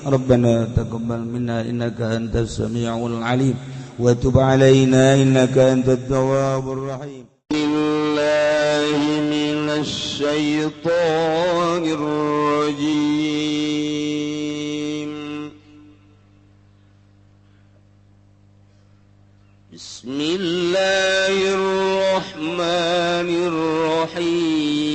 Rabbana taqabbal minna innaka antas samiul alim wa tub alaina innaka antat tawwabur rahim. Billahi minasy syaithanir rajim. Bismillahirrahmanirrahim.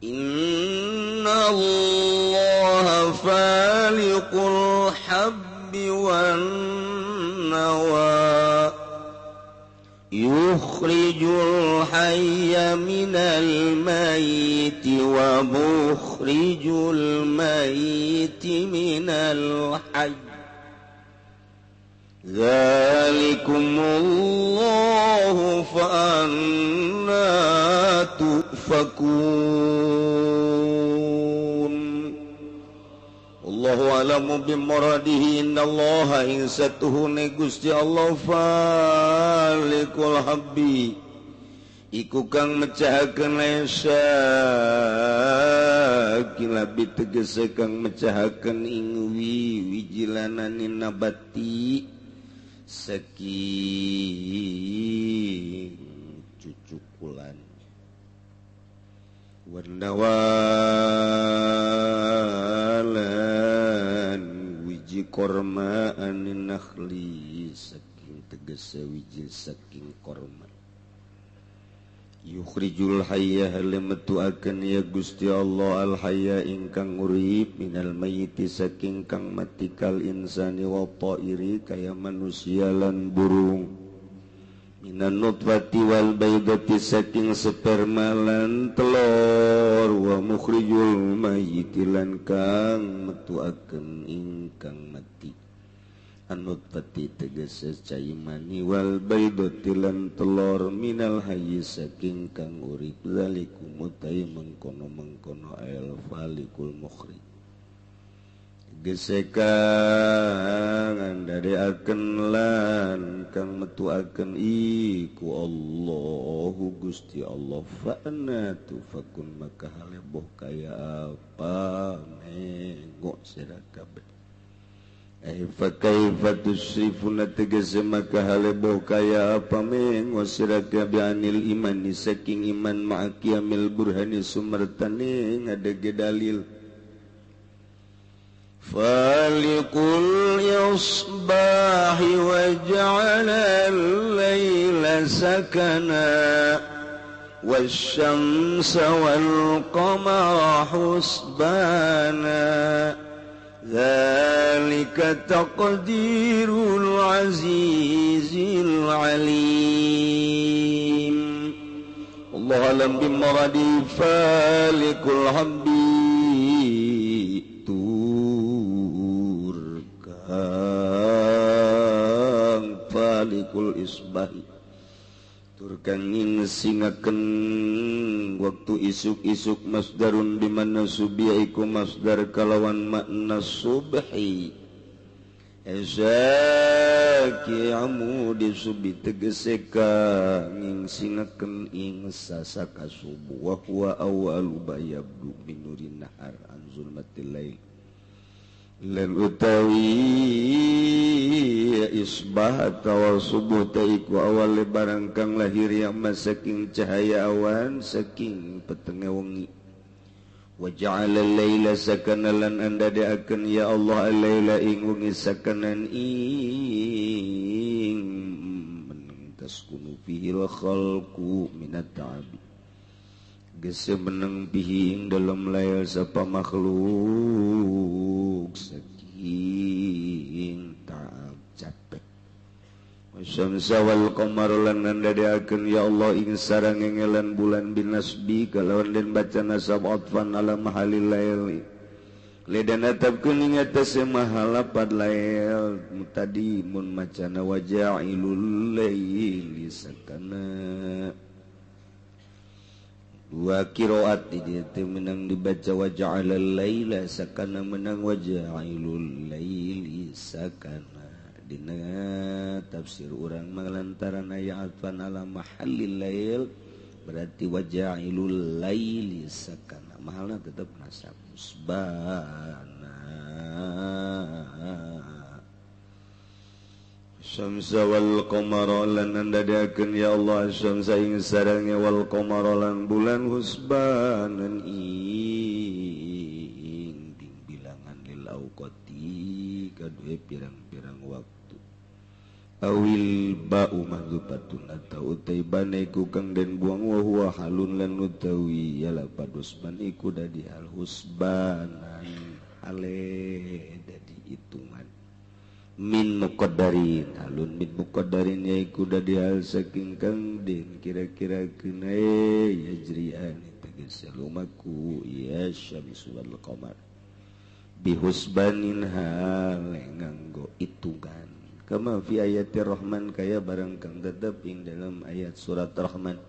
Inna Allaha faliqul habbi wan nawa yukhrijul hayya minal mayyiti wa mukhrijul mayyiti minal hayy dzalikumullahu fa anna tufakun. Allahu alamu bimuradihi innallaha ing satuhune Gusti Allah falikul habbi iku kang mecahakeun lesa kilabi tegese kang mecahakeun ing wijilanane nabati saking cucukulan warnawalan wiji korma anin nakhli saking tegese wiji saking korma yukhrijul hayya halemetuakeun ya Gusti Allah al hayya ingkang urip minal mayyiti saking kang mati kal insani wa ta'iri kaya manusia lan burung minan nutfati wal baydati saking sperma lan telur wa mukhrijul mayyiti lan kang metuakeun ingkang mati anutfati tegese cai mani wal baydati lan telur minal hayyi saking kang urip zalikum utai mengkono-mengkono al falikul mukhrij gesekan ndadeakeun lan kang metuakeun iku Allahu Gusti Allah fa anna tufakun maka haleboh kaya apa mengo sira kabeh fa kaifa tusrifuna tegese maka haleboh kaya apa mengo sira kabeh anil imani saking iman ma'a qiyamil burhani sumertane ngadege dalil faliqul yasbahi wa ja'ala al-laila sakana wasyamsa wal qamara husbana dzalika taqdirul azizil alim. Allah alam bimuradi falikul habbi falikul isbahi tur kang ngingsingaken waktu isuk-isuk masdarun dimana subiya iku masdar kalawan makna subhi esaki amudi subi tegese kang ngingsingaken ing sasaka subuh wa huwa awwalu bayabdu minurin nahar an zulmatil lail lan utawi isbah atawa subuh teh iku awal barang kang lahir yang saking cahaya awan saking petenge wengi wa ja'ala al-laila sakana lan andadeakeun ya Allah al-laila ing wengi sakanan ing meneng taskunu fihi al-khalqu minat ta'abi gese meneng bihi ing dalem lail sapa makhluk saking ta'ab capek wasyamsa wal qamar lan nandadakeun ya Allah ing sareng ngelan bulan binasbi kalawan den baca nasab atfan ala mahalil lail ledan natapkeun ing atase mahalapad lail tadi mun macana wajailul laili sakana dua kiroat di dieu teh menang dibaca waja'alal laila sakana menang waja'ilul laili sakana dina tafsir urang lantaran aya atfan ala mahallil lail berarti wajailul laili sakana mahalna tetep nasab husbana. Syamsa wal qamara lan ndadakeun ya Allah syamsa ing sareng wal qamara lan bulan husbanan ing bilangan lil auqati kadue pirang-pirang waktu. Awil ba'u mahdubatun atau utai bane iku kang den buang wa huwa halun lan utawi ya lapadus ban iku dadi hal husbanan hale dadi hitungan min muqaddarin halun min muqaddarin yaiku dadi hal saking kang den kira-kira kenae yajrian tegese lumaku ya syamsu wal qamar bihusbanin hal nganggo hitungan kama fi ayatir rahman kaya barang kang tetep ing dalam ayat surat Rahman.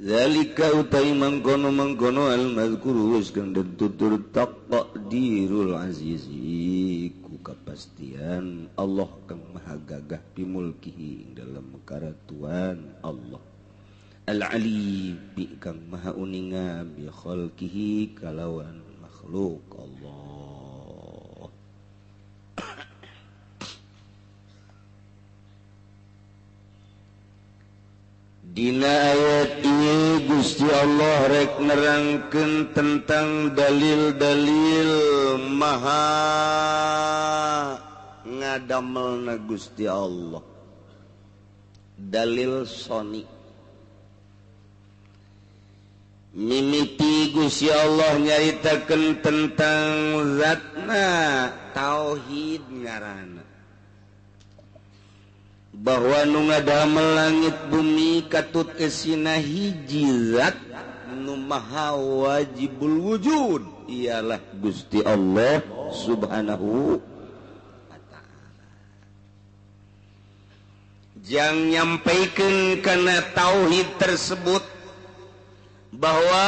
Zalika utai mangkono-mangkono al-mazkuru wis kang den tutur taqdirul azizi ku kapastian Allah kang maha gagah bimulkihi ing dalam karatuan Allah al-alim bi kang maha uninga bi khalqihi kalawan makhluk Allah. Dina ayat ini Gusti Allah rek nerangkeun tentang dalil-dalil maha ngadamelna Gusti Allah. Dalil soni mimiti Gusti Allah nyaritakeun tentang zatna tauhid ngaranna bahwa nu ngadamel langit bumi katut esina hiji zat nu maha wajibul wujud ialah Gusti Allah Subhanahu wa ta'ala. Jang nyampaikeun kana tauhid tersebut bahwa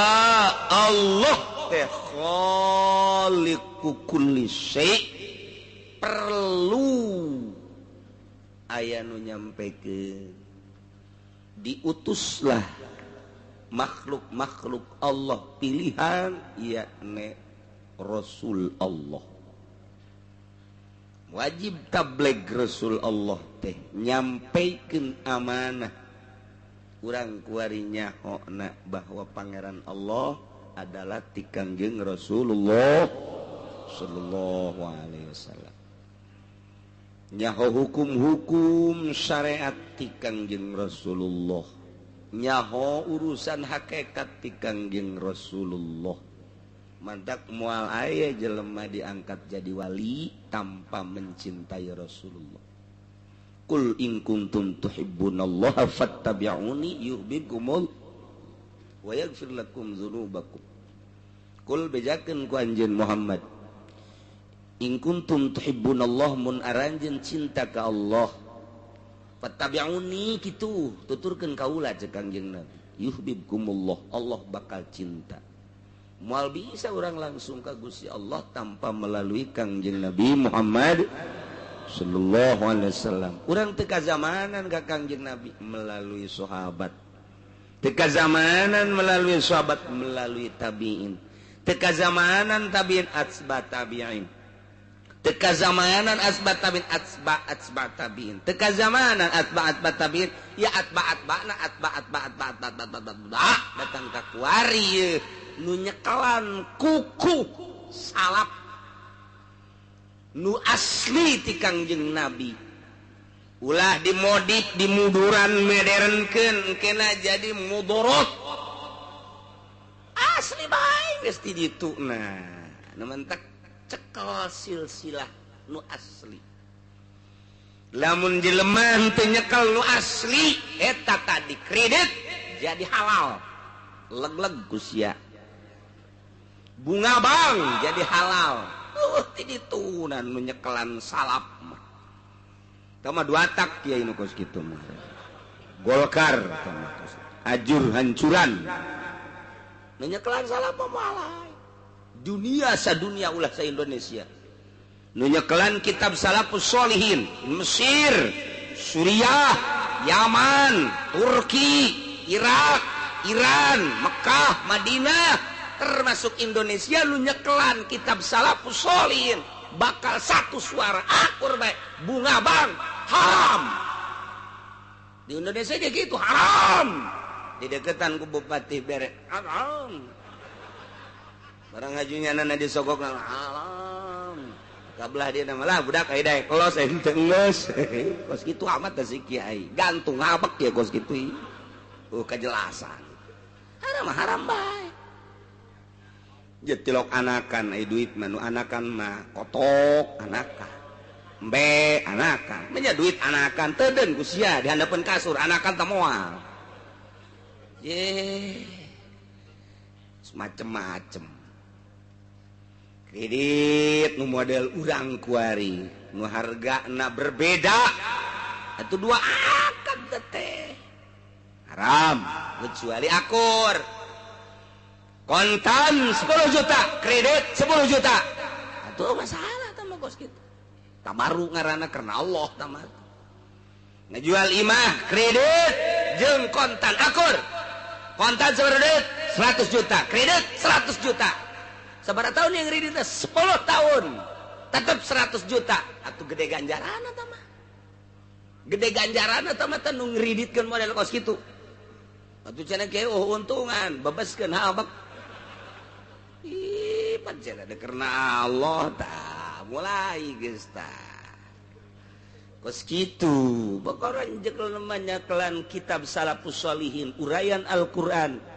Allah teh khaliqu kulli syai' perlu aya nu nyampekeun diutuslah makhluk-makhluk Allah pilihan yakni Rasul Allah. Wajib tabligh Rasul Allah teh nyampekeun amanah urang kuari nyahona bahwa pangeran Allah adalah ti Kangjeng Rasulullah sallallahu alaihi wasallam. Nyaho hukum-hukum syariat ti Kangjeng Rasulullah, nyaho urusan hakikat ti Kangjeng Rasulullah. Mantak moal aya jelema diangkat jadi wali tanpa mencintai Rasulullah. Qul in kuntum tuhibbunallaha fattabi'uni yuhibbukumul wa yaghfir lakum dzunubakum. Qul bejakeun ku anjeun Muhammad, in kuntum tuhibbunallah mun aranjeun cinta ka Allah fattabi'uni kitu tuturkeun kaula ceuk Kangjeng Nabi, yuhibbukumullah, Allah bakal cinta. Moal bisa urang langsung ka Gusti Allah tanpa melalui Kangjeng Nabi Muhammad sallallahu alaihi wasallam. Urang teu kazamanan ka Kangjeng Nabi melalui sahabat, teu kazamanan melalui sahabat melalui tabi'in, teu kazamanan tabi'in atsba tabi'in, teka zamanan asbat tabiin atsba atsba tabiin, teka zamanan atba atba tabiin ya atba atba na atba atba atba atba atba atba atba datang ka kuari nu nyekalan kuku salap nu asli ti Kangjeng Nabi ulah dimodif dimuduran modernkeun kena jadi mudorot asli bae geus ti ditu nah nu mentak cekel silsilah nu asli. Lamun jelema henteu nyekel nu asli eta tadi kredit jadi halal leg-leg ku sia bunga bang jadi halal ti ditunan nu nyekelan salap mah tah mah dua tak kiai nu kos kitu mah Golkar tah mah ajur hancuran nu nyekelan salap mah malai dunia sadunia ulah sa Indonesia. Nu nyekelan kitab Salafus Sholihin Mesir, Suriah, Yaman, Turki, Irak, Iran, Mekah, Madinah, termasuk Indonesia nu nyekelan kitab Salafus Sholihin bakal satu suara akur bae bunga bang haram. Di Indonesia aja gitu haram. Dideketan ku bupati bere haram. Barang ngajunya nana disogok haram. Kabelah dia nama lah budak ai daek los ente geus. Kos kitu amat teh si kiai. Gantung ngabek ya kos kitu. Kejelasan. Haram haram bae. Jetilok anakan ai duit mah nu anakan mah kotok anakan. Embe anakan. Menya duit anakan teudeun ku sia di handapeun kasur anakan teh moal. Ye. Macem-macem. Kredit nu model urang kuari nu hargana berbeda atuh dua akad teh haram kecuali akur kontan 10 juta kredit 10 juta atuh masalah tah mah kos kitu tamaru ngaranna karena Allah tah mah ngajual imah kredit jeung kontan akur kontan sabaraha duit 100 juta kredit 100 juta. Sabaraha tahun yang kreditnya 10 tahun tetap 100 juta atau gede ganjaran atau mah gede ganjaran atau mah nu ngreditkeun model kos kitu atuh cenah kieu oh untungan bebaskeun habak ih pan cenah karena Allah tah mulai geus tah kos kitu bakaran jekel nyekelan kitab Salafus Sholihin uraian Al-Qur'an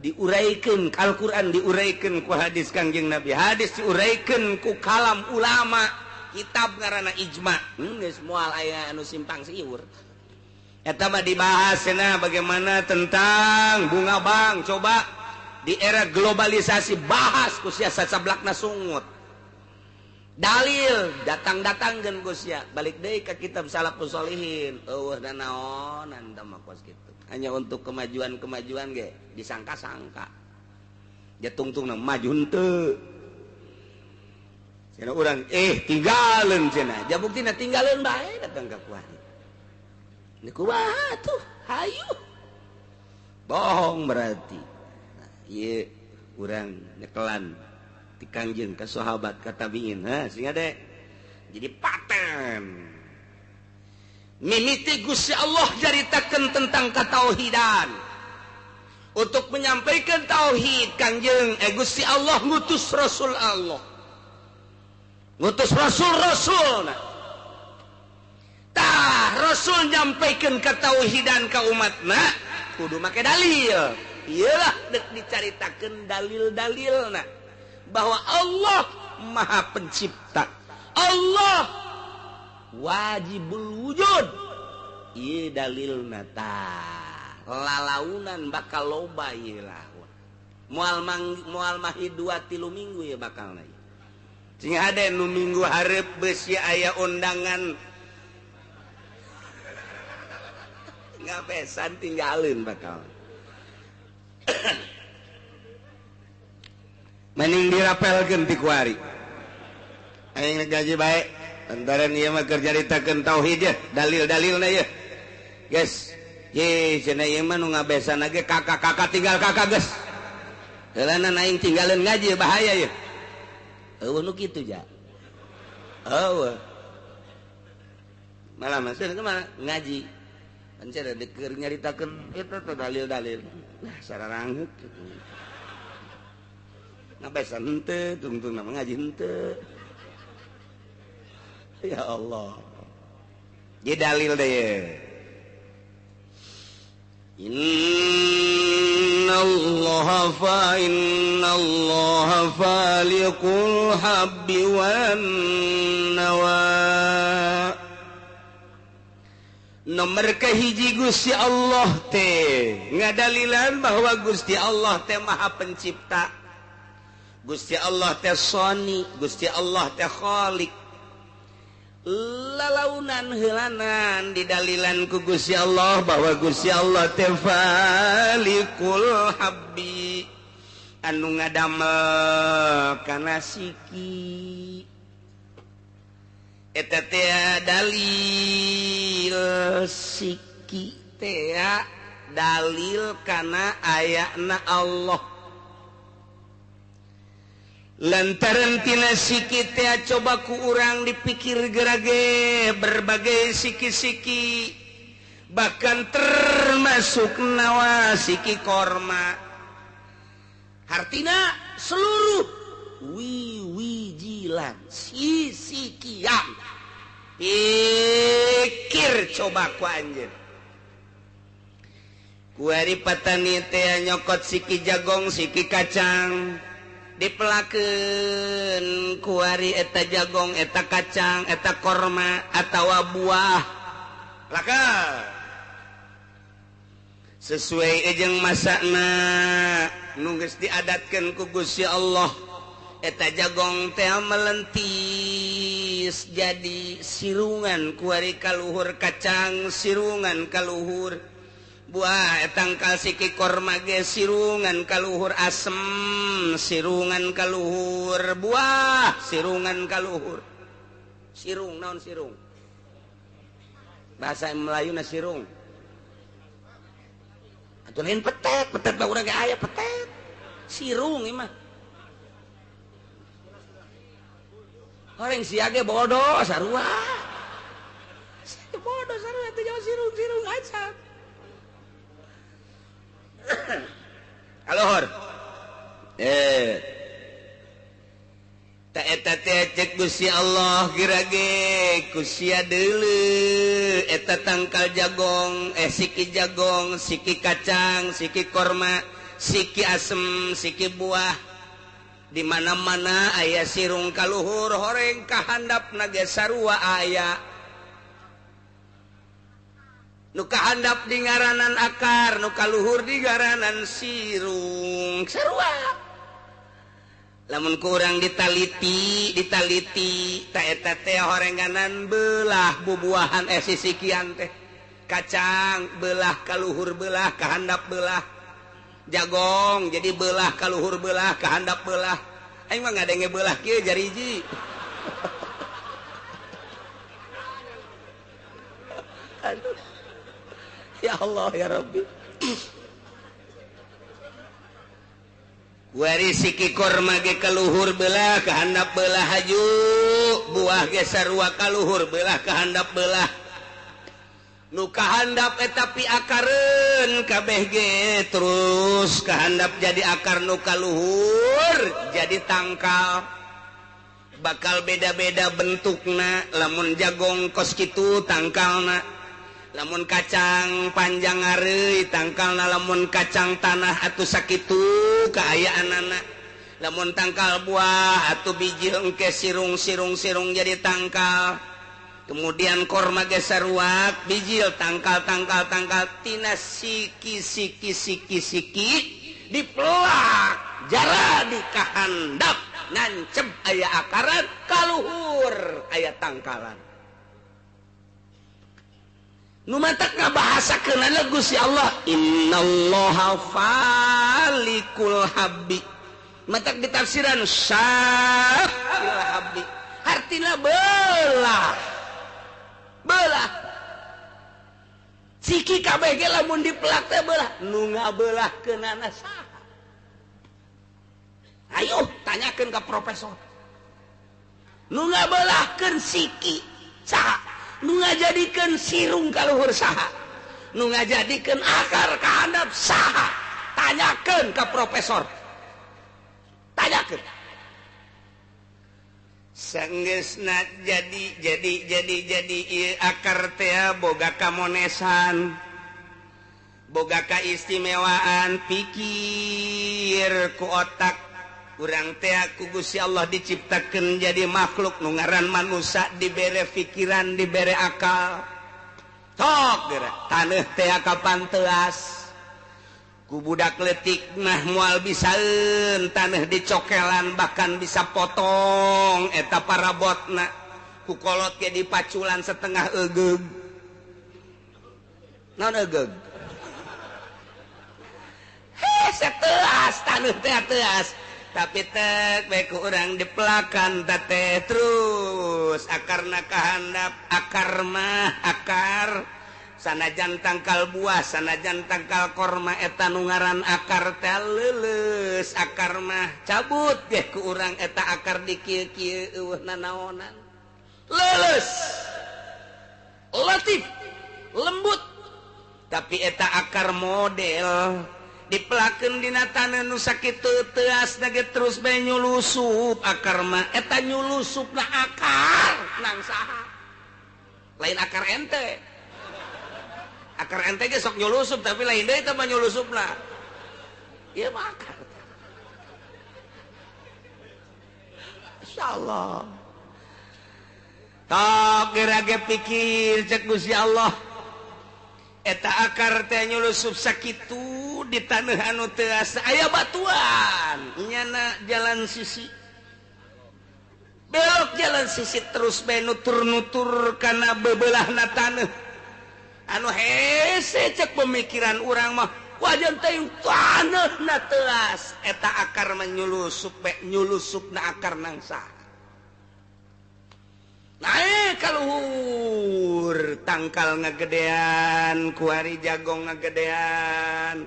diuraikan Al-Quran diuraikan ku hadis Kangjeng Nabi hadis diuraikan ku kalam ulama kitab ngaranna ijma geus moal aya anu simpang siur eta mah dibahas cenah bagaimana tentang bunga bank coba di era globalisasi bahas ku sia sacablakna sungut dalil datang-datangkeun ku sia balik deui ka kitab Salafus Sholihin eueuh nanaonan tah mah kos kitu hanya untuk kemajuan-kemajuan ge disangka-sangka ja tungtungna maju henteu cenah urang tinggalin cenah ja buktina tinggalin bae datang ka kuari ni kumaha tuh hayu bohong berarti nah, ieu urang nyekelan ti Kangjeng ka sahabat ka tabiin ha sing ade jadi paten mimiti Gusti Allah caritakeun tentang ketauhidan untuk menyampaikan tauhid Kangjeng Gusti Allah ngutus Rasul Allah ngutus Rasul-rasul nah. Tah Rasul nyampaikan ketauhidan ka umatna kudu make dalil iyalah dek dicaritakeun dalil-dalilna bahwa Allah Maha Pencipta Allah wajibul wujud ieu dalilna tah lalaunan bakal loba ieu lah moal moal mahi 2-3 minggu ya bakal na sing ade nu minggu hareup beusi aya undangan ngabesan tinggalin bakal mending dirapelkeun ti kuari aing gaji bae lantaran ieu mah keur caritakeun tauhid ya dalil-dalilna ya guys ye cenah ieu mah nu ngabesan ge kakak-kakak tinggal kakak geus heulana aing tinggalin ngaji bahaya ye eueuh nu kitu ja eueuh malah masih kumaha ngaji pan cenah keur nyaritakeun eta teh dalil-dalil nah sararangeut kitu ngabesan henteu tungtungna mah ngaji henteu. Ya Allah. Jadi dalil deh. Inna fa innallaha faliqul habbi wan nawa. Nomor kahiji Gusti Allah teh ngadalilan bahwa Gusti Allah teh Maha Pencipta. Gusti Allah teh Sani, Gusti Allah teh Khalik. Lalaunan heulanan didalilan ku Gusti Allah bahwa Gusti Allah teh Falikul Habbi anu ngadamel kana siki. Eta teh dalil siki teh dalil kana ayana Allah. Lantaran tina siki teh coba ku urang dipikir gerage berbagai siki-siki, bahkan termasuk nawa siki korma. Hartina seluruh wiwijilan sisikian. Pikir coba ku anjeun. Kuari patani teh nyokot siki jagong siki kacang dipelakeun kuari eta jagong eta kacang eta korma atawa buah laka sesuai jeung masakna nu geus diadatkeun ku Gusti Allah. Eta jagong teh melentis jadi sirungan kuari kaluhur kacang sirungan kaluhur buah tangkal siki korma ge sirungan kaluhur asem sirungan kaluhur buah sirungan kaluhur. Sirung naon sirung? Bahasa Melayu na sirung. Atuh lain petet, petet mah urang ge aya petet. Sirung ieu mah. Orang sia ge bodoh sarua. Sia bodoh sarua teh jauh sirung-sirung aja. Kaluhur. Ta eta teh cek Gusti Allah gerage ku sia deuleu eta tangkal jagong, siki jagong, siki kacang, siki korma, siki asem, siki buah. Di mana-mana aya sirung kaluhur horeng kahandap nage sarua aya. Nu kahandap di ngaranan akar, nu kaluhur di ngaranan sirung sarua. Lamun kurang ditaliti, ditaliti ta eta teh horenganan belah bubuahan sisikian teh. Kacang belah kaluhur belah kahandap belah. Jagong jadi belah kaluhur belah kahandap belah. Aing mah ngadenge belah kieu jariji. Aduh. Ya Allah ya Rabbi. Wari siki korma ge kaluhur belah kahandap belah haju, buah ge sarua kaluhur belah kahandap belah. Nu kahandap eta piakareun kabeh ge terus kahandap jadi akar, nu kaluhur jadi tangkal. Bakal beda-beda bentukna, lamun jagong kos kitu tangkalna, lamun kacang panjang areuy tangkalna, lamun kacang tanah atuh sakitu kaayaanana, lamun tangkal buah atuh biji engke sirung-sirung-sirung jadi tangkal. Kemudian korma ge saruak bijil tangkal tangkal tangkal tina siki siki siki siki dipelak jara di kahandap nancep aya akaran kaluhur aya tangkalan. Nu matak ngabahasakeunana Gusti Allah innallaha falikul habbi. Matak ditafsiran syaqil habbi artina belah. Belah siki kabeh ge lamun dipelak teh belah, nu ngabelahkeunana saha? Ayo tanyakeun ka profesor. Nu ngabelahkeun siki saha? Nu ngajadikeun sirung kaluhur saha? Nu ngajadikeun akar kahandap saha? Tanyakeun ka profesor. Tanyakeun. Sanggeusna jadi ieu akar teh boga kamonesan, boga kaistimewaan pikir ku otak urang teh ku Gusti Allah diciptakeun jadi makhluk nu ngaran manusia, dibere pikiran, dibere akal. Tok geura taneuh teh kapan teuas ku budak leutik mah moal bisaeun taneuh dicokelan bahkan bisa potong eta parabotna ku kolot ge dipaculan setengah egeug. Naon egeug? Heh, sateuas taneuh teh teuas. Tapi tek bae ku urang dipelakan teh terus akarna kahandap akar mah akar sanajan tangkal buah sanajan tangkal korma eta nu ngaran akar teh leuleus akar mah cabut deh ku urang eta akar di kieu-kieu eueuh nanaonan leuleus latif lembut tapi eta akar model dipelakeun dina taneuh nu sakitu teuas ge terus bae nyulusup akar mah eta nyulusupna akar nang saha lain akar ente akar ente ge sok nyulusup tapi lain deui teh mah nyulusupna ieu mah akar. Insyaallah tok geura ge pikir cek Gusti Allah eta akar teh nyulusup sakitu di taneuh anu teuas aya batuan nyana jalan sisi belok jalan sisi terus bae nutur-nutur kana bebelahna taneuh anu hese cek pemikiran urang mah wajan teh taneuhna teuas eta akar mah nyulusup bae nyulusupna akar nangsa naik kaluhur tangkal ngagedean kuari jagong ngagedean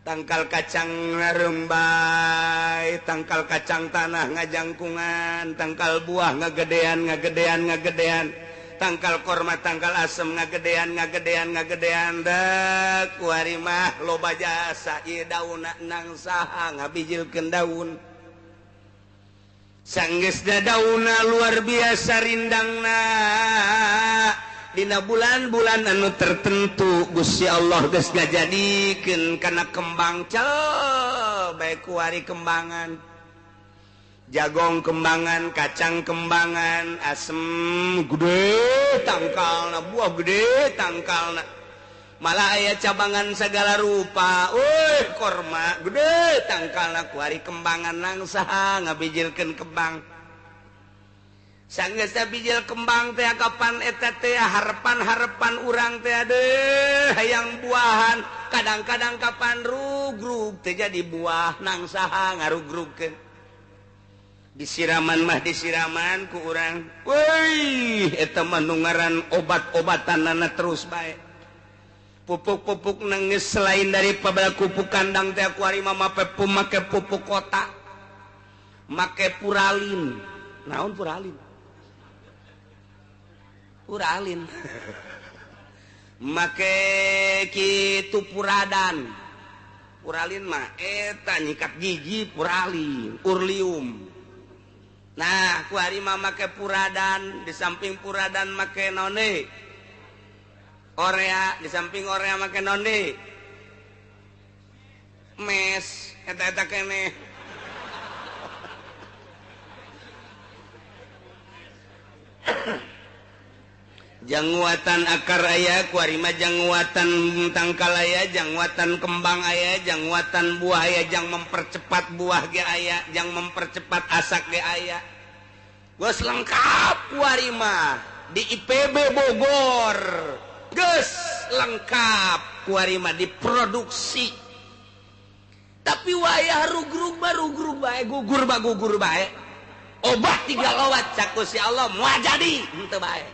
tangkal kacang ngarembay tangkal kacang tanah ngajangkungan tangkal buah ngagedean ngagedean ngagedean tangkal korma tangkal asem ngagedean ngagedean ngagedean dek kuari mah loba jasa ieu daunna nang saha ngabijilkeun daun sanggeusna dauna luar biasa rindangna dina bulan-bulan anu tertentu Gusti Allah geus ngajadikeun kana kembang cel bae kuari kembangan jagong kembangan kacang kembangan asem gede tangkalna buah gede tangkalna malah aya cabangan segala rupa euy korma gede tangkalna kuari kembangan nang saha ngabijilkeun kembang sanggeus bijil kembang teh kapan eta teh harepan-harepan urang teh deuh hayang buahan kadang-kadang kapan rugrug teh jadi buah nang saha ngarugrugkeun disiraman mah disiraman ku urang weuh eta mah nu ngaran obat-obatanana terus bae pupuk-pupuk nangis selain dari pabal pupuk kandang teh kuari mah make pupuk kota make puralin naon puralin puralin make kitu puradan puralin mah eta nyikat gigi puralin urlium nah kuari mah make puradan di samping puradan make naon Orea di samping orea make naon deui mes eta-eta keneh janguatan akar aya kuari mah janguatan tangkal aya janguatan kembang aya janguatan buah aya jang mempercepat buah ge aya jang mempercepat asak ge aya geus lengkap kuari mah di IPB Bogor geus lengkap kuari mah diproduksi tapi wayah rugrug mah rugrug bae gugur mah gugur bae obat tiga lowat cak Gusti Allah moal jadi henteu bae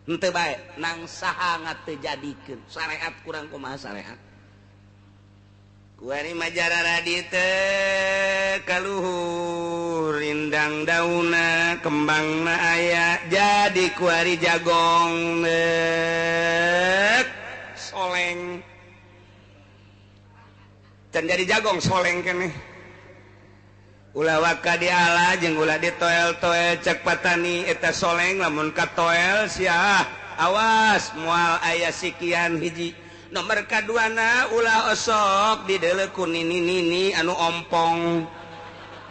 henteu bae nang saha ngateu jadikeun syariat kurang kumaha syariat kuari mah jararadi teh kaluhur rindang dauna kembangna aya jadi kuari jagong nek soleng can jadi jagong soleng keneh ulah waka diala jeung ulah ditoel-toel cek patani eta soleng lamun katoel sia awas moal aya sikian hiji nomor kaduana ulah osok dideuleu ku nini-nini anu ompong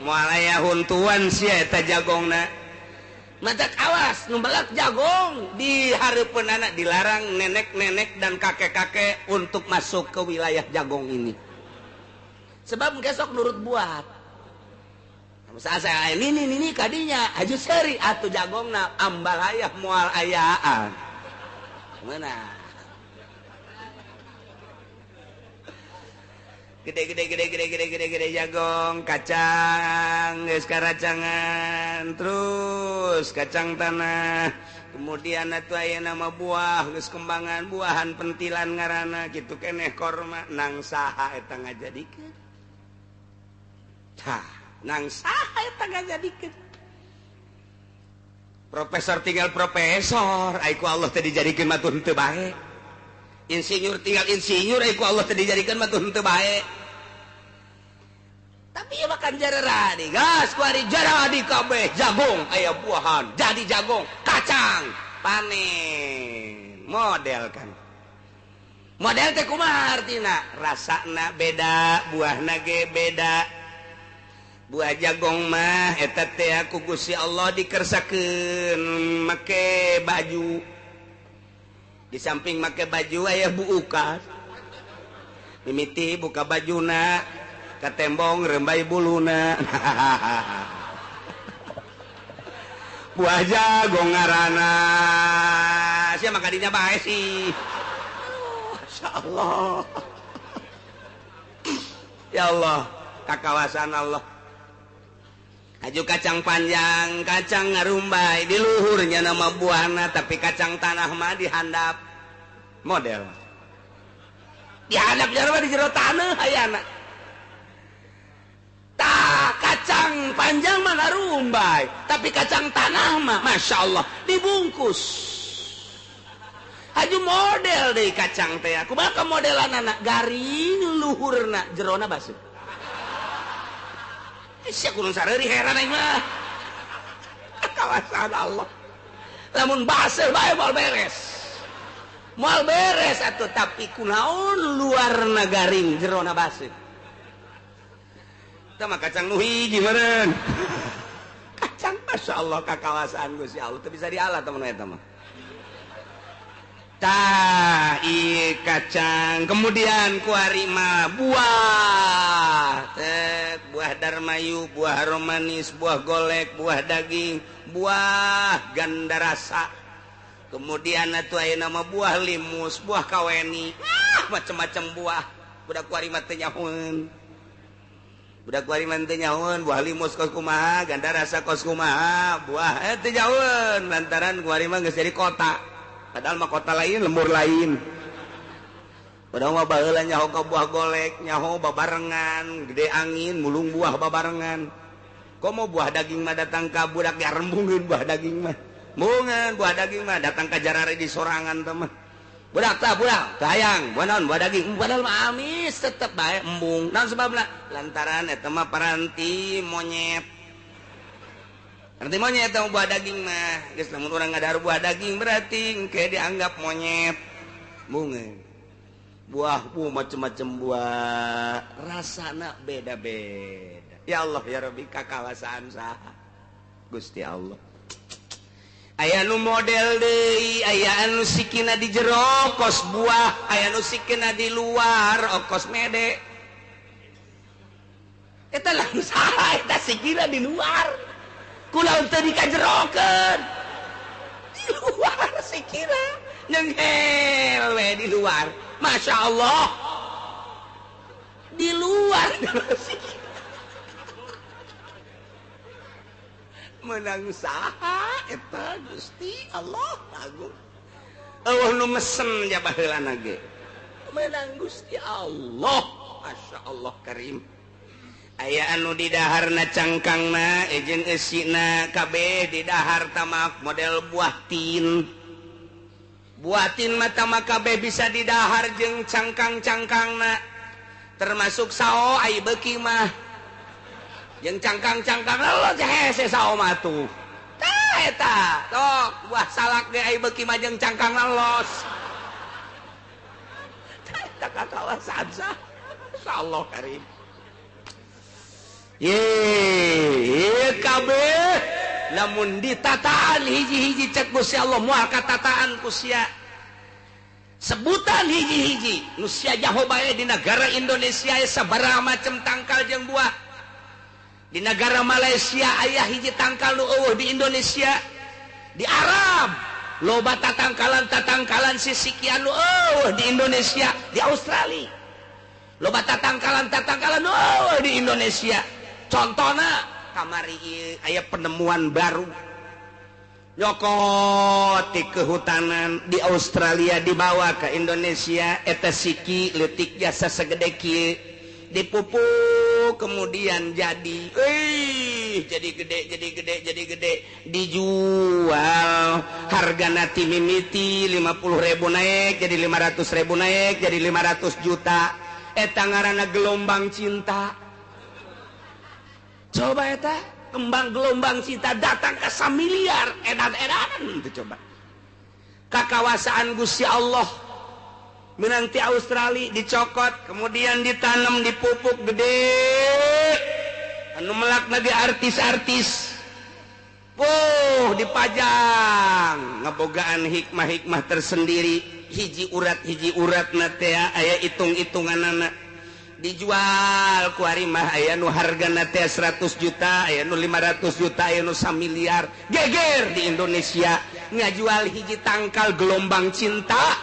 moal aya huntuan sia eta jagongna matak awas nu melak jagong di hareupeun anak dilarang nenek-nenek dan kakek-kakek untuk masuk ke wilayah jagong ini sebab besok nurut buat saya ini ini kadinya aju seri atuh jagongna ambal ayah moal ayaan mana Gede-gede gede gede gede gede gede jagong, kacang geus karacangan, terus kacang tanah. Kemudian atuh aya nama buah geus kembangan buahan pentilan ngaranna kitu keneh korma nang saha eta ngajadikeun. Tah, nang saha eta ngajadikeun. Profesor tinggal profesor, ai ku Allah teh dijadikeun mah tuh henteu bae. Insinyur tinggal insinyur, ai ku Allah teh dijadikeun mah tuh henteu bae. Tapi ieu makan jaradi, gas ku ari jaradi kabeh jagung aya buahan, jadi jagung, kacang, panen. Model kan. Model teh kumaha artina? Rasana beda, buahna ge beda. Buah jagong mah eta teh ku Gusti Allah dikersakeun make baju. Di samping make baju aya buukan. Mimiti buka bajuna, katembong rembai buluna. Buah jagong ngaranna. Sia mah kadinya bae sih. Masyaallah. Ya Allah, kakawasan Allah. Aju kacang panjang, kacang ngarumbai di luhurnya nama buahna, tapi kacang tanah mah dihandap. Model. Dihandap jero di jero tanah ayana. Tah, kacang panjang mah ngarumbai, tapi kacang tanah mah Masya Allah dibungkus. Aju model deui kacang teh. Kumaha modelan anak garing luhurna jerona baseuh. Sia kurang sareuri heran aing mah. Kawasan Allah. Lamun baseuh bae moal beres. Moal beres atuh tapi kunaon luarna garing jerona baseuh. Tah mah kacang nu hiji meureun. Kacang Masya Allah kakawasan Gusti Allah teu bisa dialah temen eta mah. Tah ieu kacang kemudian kuari mah buah. Tek buah darmayu, buah romanis, buah golek, buah daging, buah gandarasa. Kemudian atuh aya nama buah limus, buah kaweni, macam-macam buah. Budak kuari mah teu nyahoeun. Budak kuari mah teu nyahoeun, buah limus kos kumaha, gandarasa kos kumaha, buah teu nyahoeun lantaran kuari mah geus jadi kota. Padahal mah kota lain, lembur lain. Padahal mah baheula nyaho ka buah golek, nyaho babarengan, gede angin, mulung buah babarengan. Komo buah daging mah datang ka budak garembungeun buah daging mah. Mbungeun buah daging mah datang ka jarare di sorangan teh mah. Budak tah budak, teu hayang, buah naon buah daging, padahal mah amis tetep bae embung. Naon sebabna? Lantaran eta mah paranti monyet. Nanti monyet teh buah daging mah. Geus lamun urang ngadahar buah daging berarti engke dianggap monyet. Bungeun. Buah macem-macem buah, rasana beda-beda. Ya Allah ya Rabbi kakawasaan saha Gusti Allah. Aya nu model deui, aya anu sikina di jero kos buah, aya nu sikina di luar okos mede. Eta lamun saha eta sikina di luar. Kula teu dikajerokeun. Di luar sikina nyenghel we di luar. Masya Allah. Di luar sikina. Menang saha eta Gusti Allah agung. Eueuh nu mesen ja baheulana ge. Menang Gusti Allah. Masya Allah karim. Aya anu di daharna cangkangna jeung eusina kabeh di dahar tamak model buah tin. Buah tin mah tamak kabeh bisa di dahar jeung cangkang-cangkangna. Termasuk sao ai beuki mah. Jeung cangkang-cangkang lo hese sao mah tuh. Tah eta, tok buah salak ge ai beuki mah jeung cangkangna los. Tah eta kakawasan sah. Insyaallah karim. Ye kabeh lamun ditataan hiji-hiji cek Gusti Allah moal katataan ku sia. Sebutan hiji-hiji nu sia jaho bae di negara Indonesia aya sabaraha macem tangkal jeung buah. Di negara Malaysia aya hiji tangkal nu eueuh di Indonesia. Di Arab loba tatangkalan-tatangkalan sisikian nu eueuh di Indonesia, di Australia. Loba tatangkalan-tatangkalan oh di Indonesia. Contohna kamari aya penemuan baru. Nyokot di kehutanan di Australia dibawa ke Indonesia, eta siki leutik jasa segede kieu dipupuk kemudian jadi jadi gede jadi gede jadi gede dijual harga nati mimiti 50.000 naik jadi 500.000 naik jadi 500 juta. Eta ngaranna gelombang cinta. Coba eta kembang gelombang cinta datang ke 1 miliar edan-edanan itu coba. Kakawasaan Gusti Allah menanti Australia dicokot kemudian ditanam dipupuk gede anu melak lagi artis-artis puh dipajang ngebogaan hikmah-hikmah tersendiri hiji urat na teh aya hitung-hitunganana dijual ku ari mah aya nu hargana teh 100 juta aya nu 500 juta aya nu 1 miliar. Geger di Indonesia ngajual hiji tangkal gelombang cinta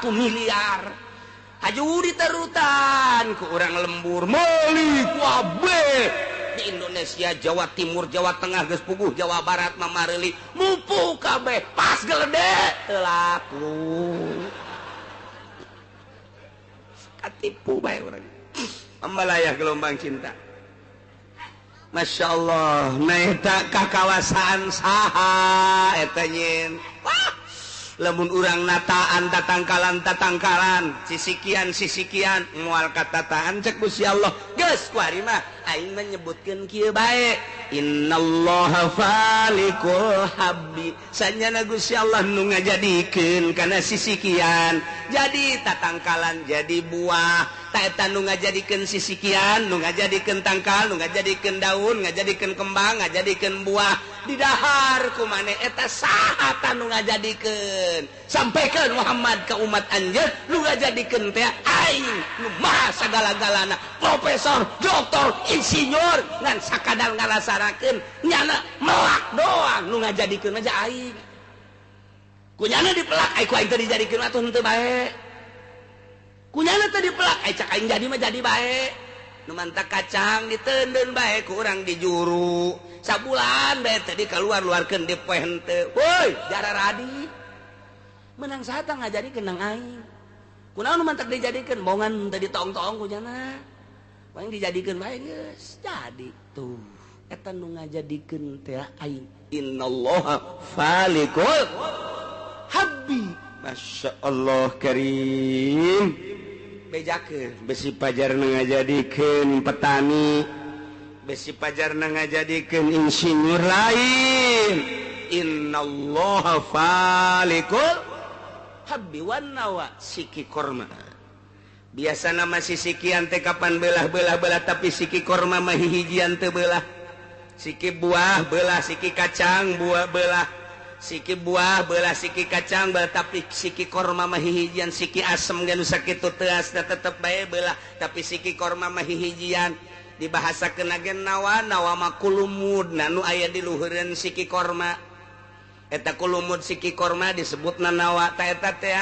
1 miliar. Haju diterutan ku urang lembur meuli kabeh di Indonesia. Jawa Timur, Jawa Tengah geus puguh, Jawa Barat mamareuli mupu kabeh pas gelede teu laku. Katipu bae urang. Ambalayah gelombang cinta. Masya Allah, nah eta kakawasaan saha eta nyin. Wah, lamun urang nataan tatangkalan tatangkalan, sisikian sisikian moal katataan cek Gusti Allah. Geus kuari mah aing mah nyebutkeun kieu bae. Innallaha falikul habbi. Sanyana Gusti Allah nu ngajadikeun kana sisikian jadi tatangkalan jadi buah. Ta eta nu ngajadikeun sisikian, nu ngajadikeun tangkal, nu ngajadikeun daun, ngajadikeun kembang, ngajadikeun buah didahar ku maneh eta saha ta nu ngajadikeun? Sampaikan Muhammad ke umat anjeun nu ngajadikeun teh aing nu maha sagala-galana, profesor, doktor, insinyur ngan sakadar ngarasarakeun nyana melak doang nu ngajadikeun aja aing. Kunyana dipelak ai ku aing teu dijadikeun atuh henteu bae. Kunyana teu dipelak ai cak aing jadi mah jadi bae. Nu mantak kacang diteundeun bae ku urang di juru. Sabulan bae teh dikeluar-luarkeun di poe henteu. Woi, jara radi. Menang saha tah ngajadikeun nang aing. Kunaon nu mantak dijadikeun bongan teu ditong-tong kunyana. Paling dijadikeun bae geus jadi tuh. Eta nu ngajadikeun teh aing. Innallaha falikul habbi. Masya Allah karim. Bejakeun besi pajar ngajadikeun petani, besi pajar ngajadikeun insinyur lain. Innallaha falikul habbi wan nawa. Siki korma biasana masih sikian teh kapan belah-belah-belah, tapi siki korma mah hihijian teu belah. Siki buah belah, siki kacang buah belah, siki buah belah, siki kacang belah, tapi siki korma mah hihijian. Siki asem ge nu sakitu teuasna tetep bae belah, tapi siki korma mah hihijian. Dibahasakeun ge nawa, nawa mah kulumud nu aya di luhureun siki korma. Eta kulumud siki korma disebutna nawa. Ta eta teh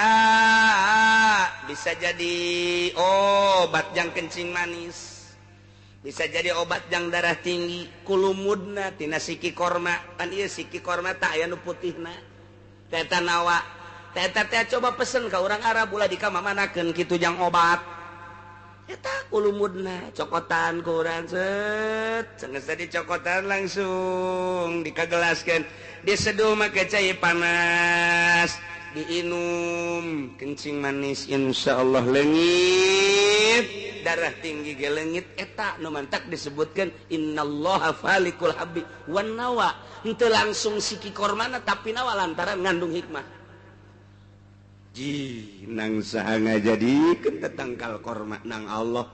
bisa jadi obat jang kencing manis, bisa jadi obat jang darah tinggi. Kulumudna tina siki korma. Pan ieu siki korma tak aya nu putihna. Ta eta nawa. Ta eta teh coba pesen ka urang Arab ulah dikamamanakeun kitu jang obat. Eta kulumudna cokotan ku urang set, geus dicokotan langsung dikagelaskeun, diseduh make cai panas, diinum kencing manis insyaallah leungit, darah tinggi ge leungit. Eta nu mantak disebutkeun innallaha falikul habbi wan nawa. Henteu langsung siki kormana tapi nawa lantaran ngandung hikmah. Ji nang saha ngajadikeun tetangkal korma nang Allah.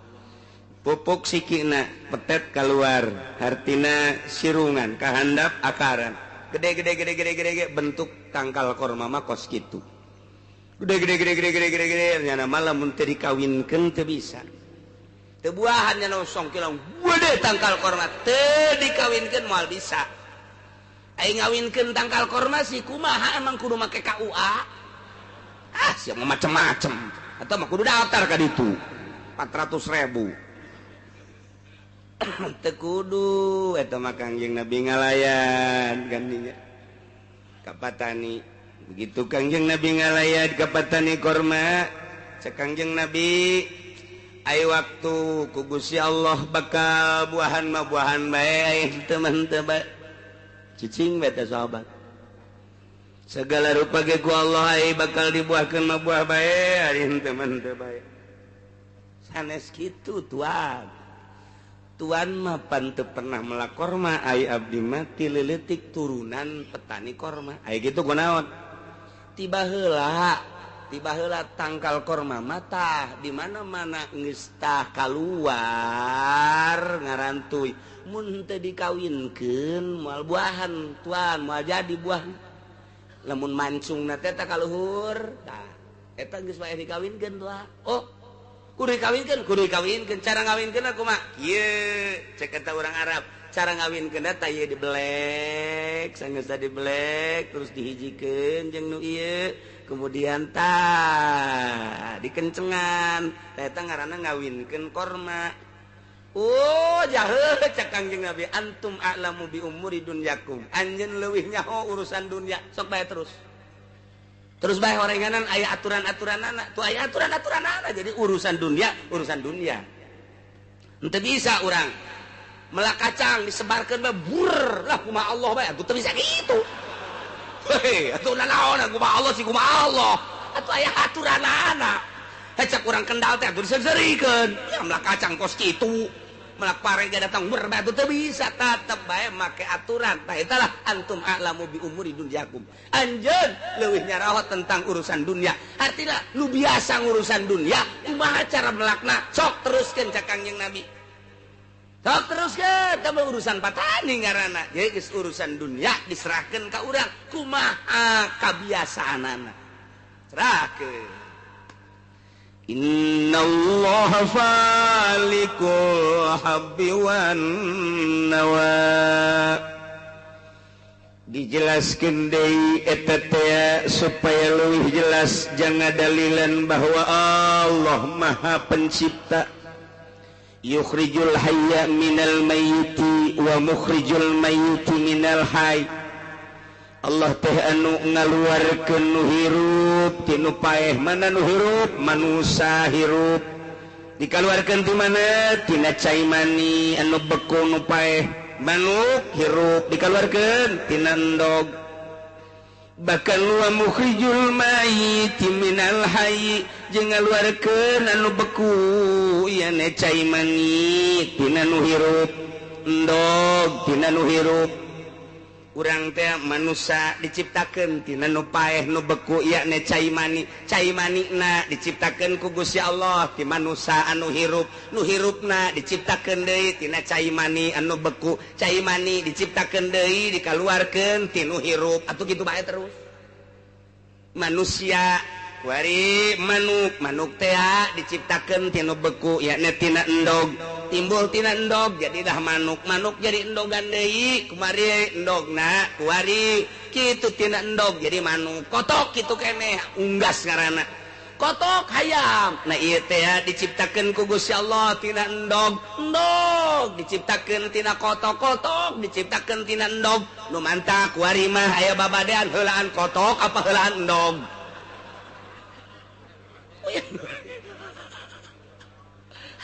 Pupuk sikina petet keluar, hartina sirungan kahandap akaran gede gede gede gede gede gede bentuk tangkal korma mah kos kitu. Gede gede gede gede gede gede gede nyana malah mun teu dikawinkeun teu bisa. Teu buahan nyana song kilang gede tangkal korma teu dikawinkeun moal bisa. Aing ngawinkeun tangkal korma sih kumaha emang kudu make KUA? Ah, siap macem-macem atau mah kudu daftar ka ditu. 400.000. Teu kudu eta mah Kangjeng Nabi ngalayan gandinya ka patani. Begitu Kangjeng Nabi ngalayan ka patani korma, cek Kangjeng Nabi ai waktu ku Gusti Allah bakal buahan mah buahan bae ai teu mah teu bae. Cicing bae teh sahabat. Segala rupa ge ku Allah ai bakal dibuahkeun mah buah bae ari teu mah teu bae. Sanes kitu tuan. Tuan mah pan teu pernah melak korma ai abdi mah ti leutik turunan petani korma. Ai kitu kunaon? Tiba heula tangkal korma mata di mana-mana geus tah kaluar ngarantuy. Mun teu dikawinkeun moal buahan tuan, moal jadi buah. Lamun mancungna teh tah kaluhur tah eta geus wae dikawinkeun tuah. Oh, kudu dikawinkeun, cara ngawinkeun kumaha? Kieu cek eta urang Arab, cara ngawinkeun teh ieu dibelek, sanggeus dibelek terus dihijikeun jeung nu ieu, kemudian tah dikencengan, tah eta ngaranna ngawinkeun korma. Oh, jahe cek Kangjeng Nabi, antum a'lamu bi umuri dunyakum. Anjeun leuwih nyaho urusan dunya, sok bae terus. Terus bae orenganan aya aturan-aturanana, tuh aya aturan-aturanana. Jadi urusan dunia, urusan dunia. Henteu bisa urang melak kacang disebarkeun bae bur lah kumaha Allah bae, atuh teu bisa kitu. Hei, atuh nanaon kumaha Allah sih kumaha Allah. Atuh aya aturanana. Heh cek urang Kendal teh atuh diseurikeun. Ya melak kacang kos kitu. Melak pare ge datang bur bae atuh teu bisa, tetep bae make aturan. Tah eta lah antum a'lamu bi umuri dunyakum. Anjeun leuwih nyaraho tentang urusan dunia. Artina lu biasa ngurusan dunia, kumaha cara melakna? Sok teruskeun cek Kangjeng Nabi. Sok teruskeun teh urusan patani ngaranna. Jadi geus urusan dunia diserahkeun ka urang kumaha kabiasaanana. Serahkeun. Innallaha falikul habbi wan nawa. Dijelaskeun deui eta teh supaya leuwih jelas jangan dalilan bahwa Allah Maha Pencipta. Yukhrijul hayya minal mayyiti wa mukhrijul mayyiti minal hayy. Allah teh anu ngaluarkeun nu hirup ti nu paeh. Mana nu hirup? Manusa hirup. Dikaluarkeun ti mana? Tina cai mani anu beku nu paeh. Manuk hirup dikaluarkeun tina endog. Bahkan wa mukhrijul mayyiti minal hayy, jeung ngaluarkeun anu beku ieu cai mani tina nu hirup, endog tina nu hirup. Urang teh manusia diciptakeun tina nu paeh nu beku yakni cai mani. Cai manina diciptakeun ku Gusti Allah ti manusia anu hirup, nu hirupna diciptakeun deui tina cai mani anu beku, cai mani diciptakeun deui dikaluarkeun ti nu hirup. Atuh kitu bae terus. Manusia kuari manuk, manuk teh diciptakeun tina beku yakni tina endog, timbul tina endog jadilah manuk, manuk jadi endogan deui, kumari endogna kuari kitu tina endog jadi manuk, kotok kitu keneh unggas ngaranna, kotok hayam. Nah ieu teh diciptakeun ku Gusti Allah tina endog, endog diciptakeun tina kotok, kotok diciptakeun tina endog. Nu mantah kuari mah aya babadean heulaan kotok apa heulaan endog.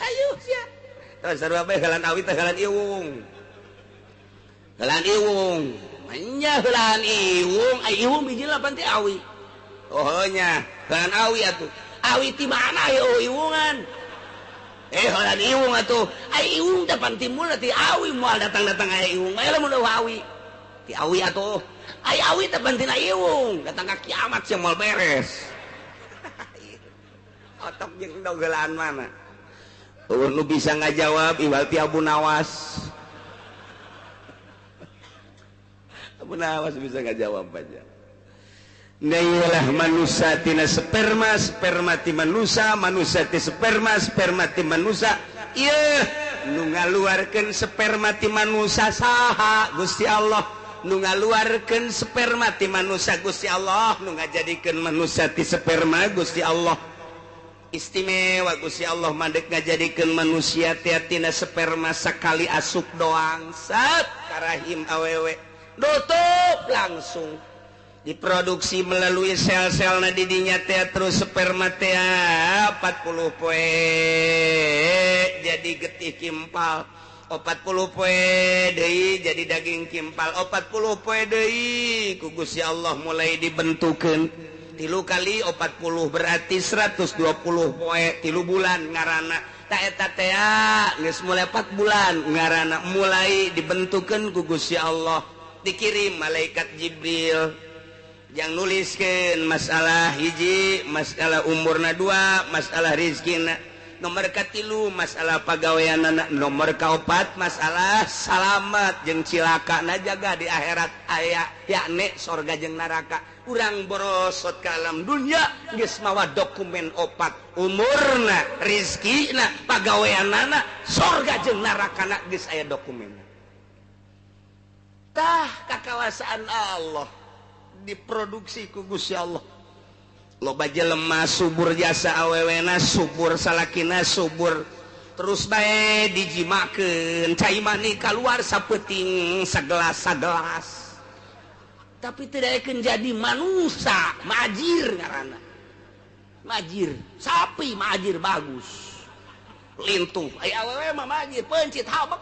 Hayu sia. Tah sarua bae heulaan awi teh heulaan iwung. Heulaan iwung. Manya heulaan iwung, ai iwung biji lapan ti awi. Oh nya, heulaan awi atuh. Awi ti mana ieu iwungan? Heulaan iwung atuh. Ai iwung teh pan timbul ti awi moal datang-datang aya iwung. Aya lamun awi. Ti awi atuh. Ai awi teh pan tina iwung, datang ka kiamat sia moal beres. Otok jeung endog heulaan mana? Eueuh nu bisa ngajawab iwal ti Abu Nawas. Abu Nawas bisa ngajawab aja. Nailah manusia tina sperma, sperma ti manusia, manusia ti sperma, sperma ti manusia. Ieu nu ngaluarkeun sperma ti manusia saha? Gusti Allah. Nu ngaluarkeun sperma ti manusia Gusti Allah, nu ngajadikeun manusia ti sperma Gusti Allah. Istimewa Gusti Allah mandek ngajadikeun manusia teh tina sperma sakali asup doang sat karahim awewe nutup langsung diproduksi melalui sel-sel na didinya teh terus sperma teh 40 poe jadi getih kimpal, 40 poe deui jadi daging kimpal, 40 poe deui ku Gusti Allah mulai dibentukeun 3 kali 40 berarti 120 poe 3 bulan ngarana ta eta teh geus mulai 4 bulan ngarana mulai dibentukeun ku Gusti Allah, dikirim malaikat Jibril yang nuliskeun masalah hiji, masalah umurna 2, masalah rizkina, nomor katilu masalah pagaweanana, nomor kaopat masalah salamat jeung cilakana jaga di akhirat aya yakni sorga jeung neraka. Urang borosot ka alam dunya geus mawa dokumen opat, umurna, rizkina, pagaweanana, sorga jeung nerakana geus aya dokumenna. Tah kakawasaan Allah diproduksi ku Gusti Allah. Loba jelema subur jasa awewena, subur salakina, subur terus bae dijimakeun cai mani kaluar sapeuting sagelas-sagelas. Tapi tidak akan jadi manusia, majir ngaranna. Majir, sapi majir bagus. Lintuh, aya awewe mah majir, pencit habek.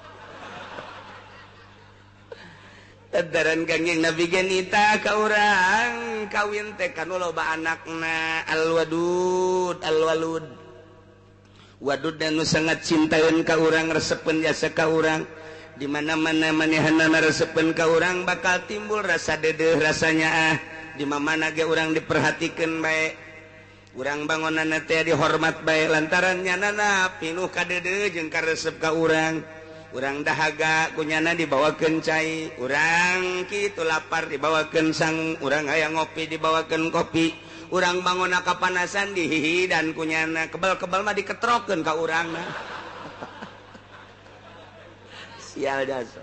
Tadaran Kangjeng Nabi genita ka urang kawin teh kanu loba anakna alwadud alwalud. Wadud nu sangat cintaeun ka urang, resepeun jasa ka urang. Di mana-mana manehanna resepeun ka urang bakal timbul rasa dedeuh rasanya ah. Di mana ge urang diperhatikeun bae. Urang bangonanna teh dihormat bae lantaran nyanana pinuh kadeudeeh jeung karesep ka urang. Urang dahaga kunyana dibawakeun cai, urang kitu lapar dibawakeun sang, urang hayang ngopi dibawakeun kopi, urang bangona kapanasan dihihidan kunyana, kebal-kebal mah diketrokeun ka urangna. Sial jasa.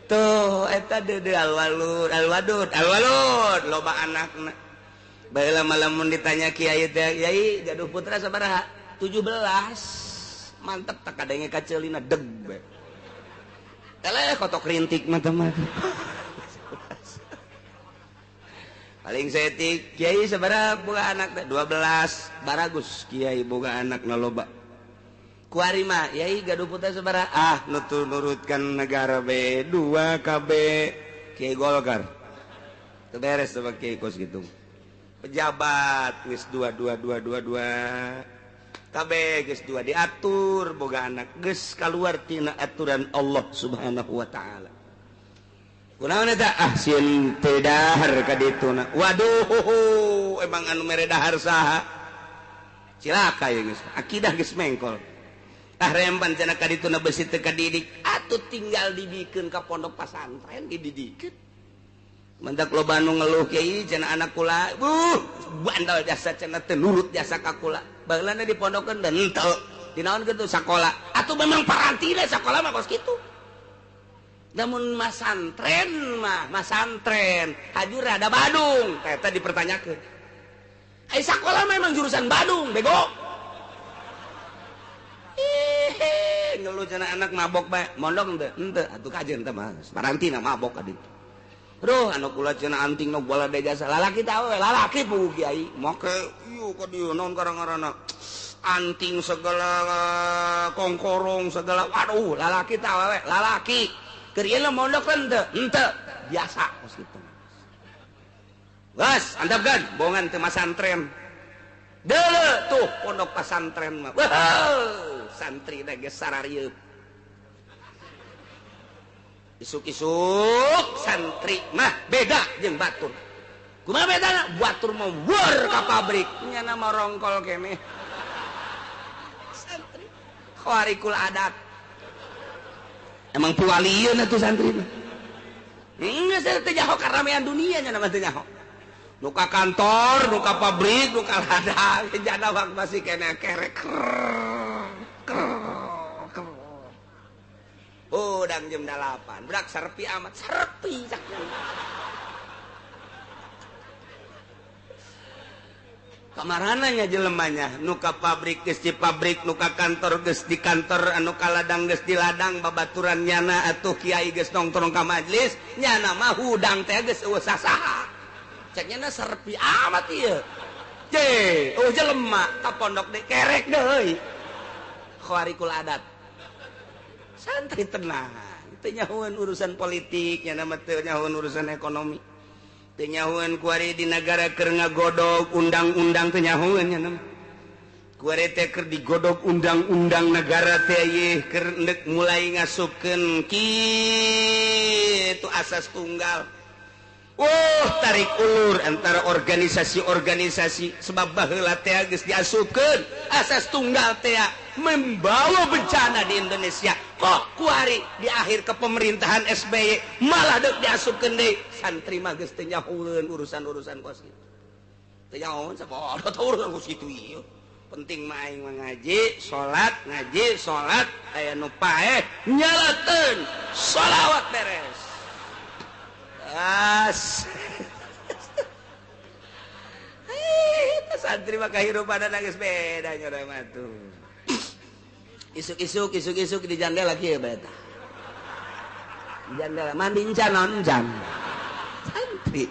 Tuh eta deudeuh alwalud, alwadud, alwalud loba anakna. Baheula mah lamun ditanya kiai teh, "Kiai gaduh putra sabaraha?" 17. Mantep tak kadenge kaceulina deg bae. Eleh kotok rintik mah teh mah. Paling saeutik kiai sabaraha boga anak teh? 12. Baragus kiai boga anak na loba. Kuari mah yai gaduh putra sabaraha? Ah nutur nurutkan negara B 2 KB kiai Golkar. Teu beres sama kiai kos gitu. Pejabat geus 2 2 2 2 2. KB geus 2 diatur boga anak geus kaluar tina aturan Allah Subhanahu wa taala. Kunaon eta? Ah sieun teu dahar ka dituna. Waduh, emang anu mere dahar saha? Cilaka ye geus. Akidah geus mengkol. Ah remban cenah ka dituna besi teu kadidik, atuh tinggal dibikeun ka pondok pasantren dididikeun. Mendak loba nu ngeluh kiai cenah anak kula, bandel jasa cenah teu nurut jasa ka kula. Baheulana dipondokeun dan henteu. Dinaon kitu sakola. Atuh memang parantina sakola mah kos kitu. Namun masantren mah, masantren hajur ada Badung, eta dipertanyakeun. Ai sakola mah emang jurusan Badung, bego. Ih, ngeluh cenah anak mabok bae, mondok henteu, henteu atuh kajeun teh mah. Parantina mabok ka ditu. Aduh, anu kula cenah anting nu bola de jasa. Lalaki teh awewe, lalaki puguh kiai. Make ieu ka dieu naon karang-ngaranna. Anting segala kongkorong segala. Waduh, lalaki teh awewe, lalaki. Keur ieu mondok henteu, henteu. Biasa kos kitu. Geus, antepkeun bongan teu masantren. Deuleu tuh pondok pasantren mah. Wah, santri da geus sararieuk. Isuk-isuk santri mah beda jeung batur. Kumaha bedana? Batur mah wur ka pabrik, nyana mah rongkol keneh. Santri khawarikul adat. Emang puwalieun atuh santri mah. Geus teu nyaho karamean dunia nyana mah teu nyaho. Nu ka kantor, nu ka pabrik, nu ka ladang, jana wak masih keneh kerek. Udang jam 8, budak serpi amat, serpi cak. Kamarananya jelemanya nu ka pabrik geus di pabrik, nu ka kantor geus di kantor, anu ka ladang geus di ladang, babaturan nyana atuh kiai geus nongkrong ka majelis, nyana mah hudang teh geus eueuh sasaha. Cek nyana serpi amat ieu. Je, oh jelema ka pondok deui kerek deui. Khawarikul adat. Santri tenang, teu nyahoeun urusan politik, nyana mah teu nyahoeun urusan ekonomi. Teu nyahoeun kuari di negara keur ngagodog undang-undang teu nyahoeun nya mah. Kuari teh keur digodog undang-undang negara teh ieu keur endek mulai ngasupkeun kitu asas tunggal. Tarik ulur antara organisasi-organisasi sebab baheula teh geus diasupkeun asas tunggal teh membawa bencana di Indonesia. Kok kuari di akhir kepemerintahan SBY malah deuk diasupkeun deui santri mah geus teu nyahoeun urusan-urusan kos kitu. Teu nyahoeun sabodo teh urusan kos kitu ieu. Penting mah aing mah ngaji, salat, ngaji, salat, aya nu paeh nyalakeun sholawat beres. As. Santri mah kahirupan geus beda nya mah tuh. Isuk-isuk isuk-isuk di jandela kieu bae tah. Di jandela mandi encan naon encan. Santri.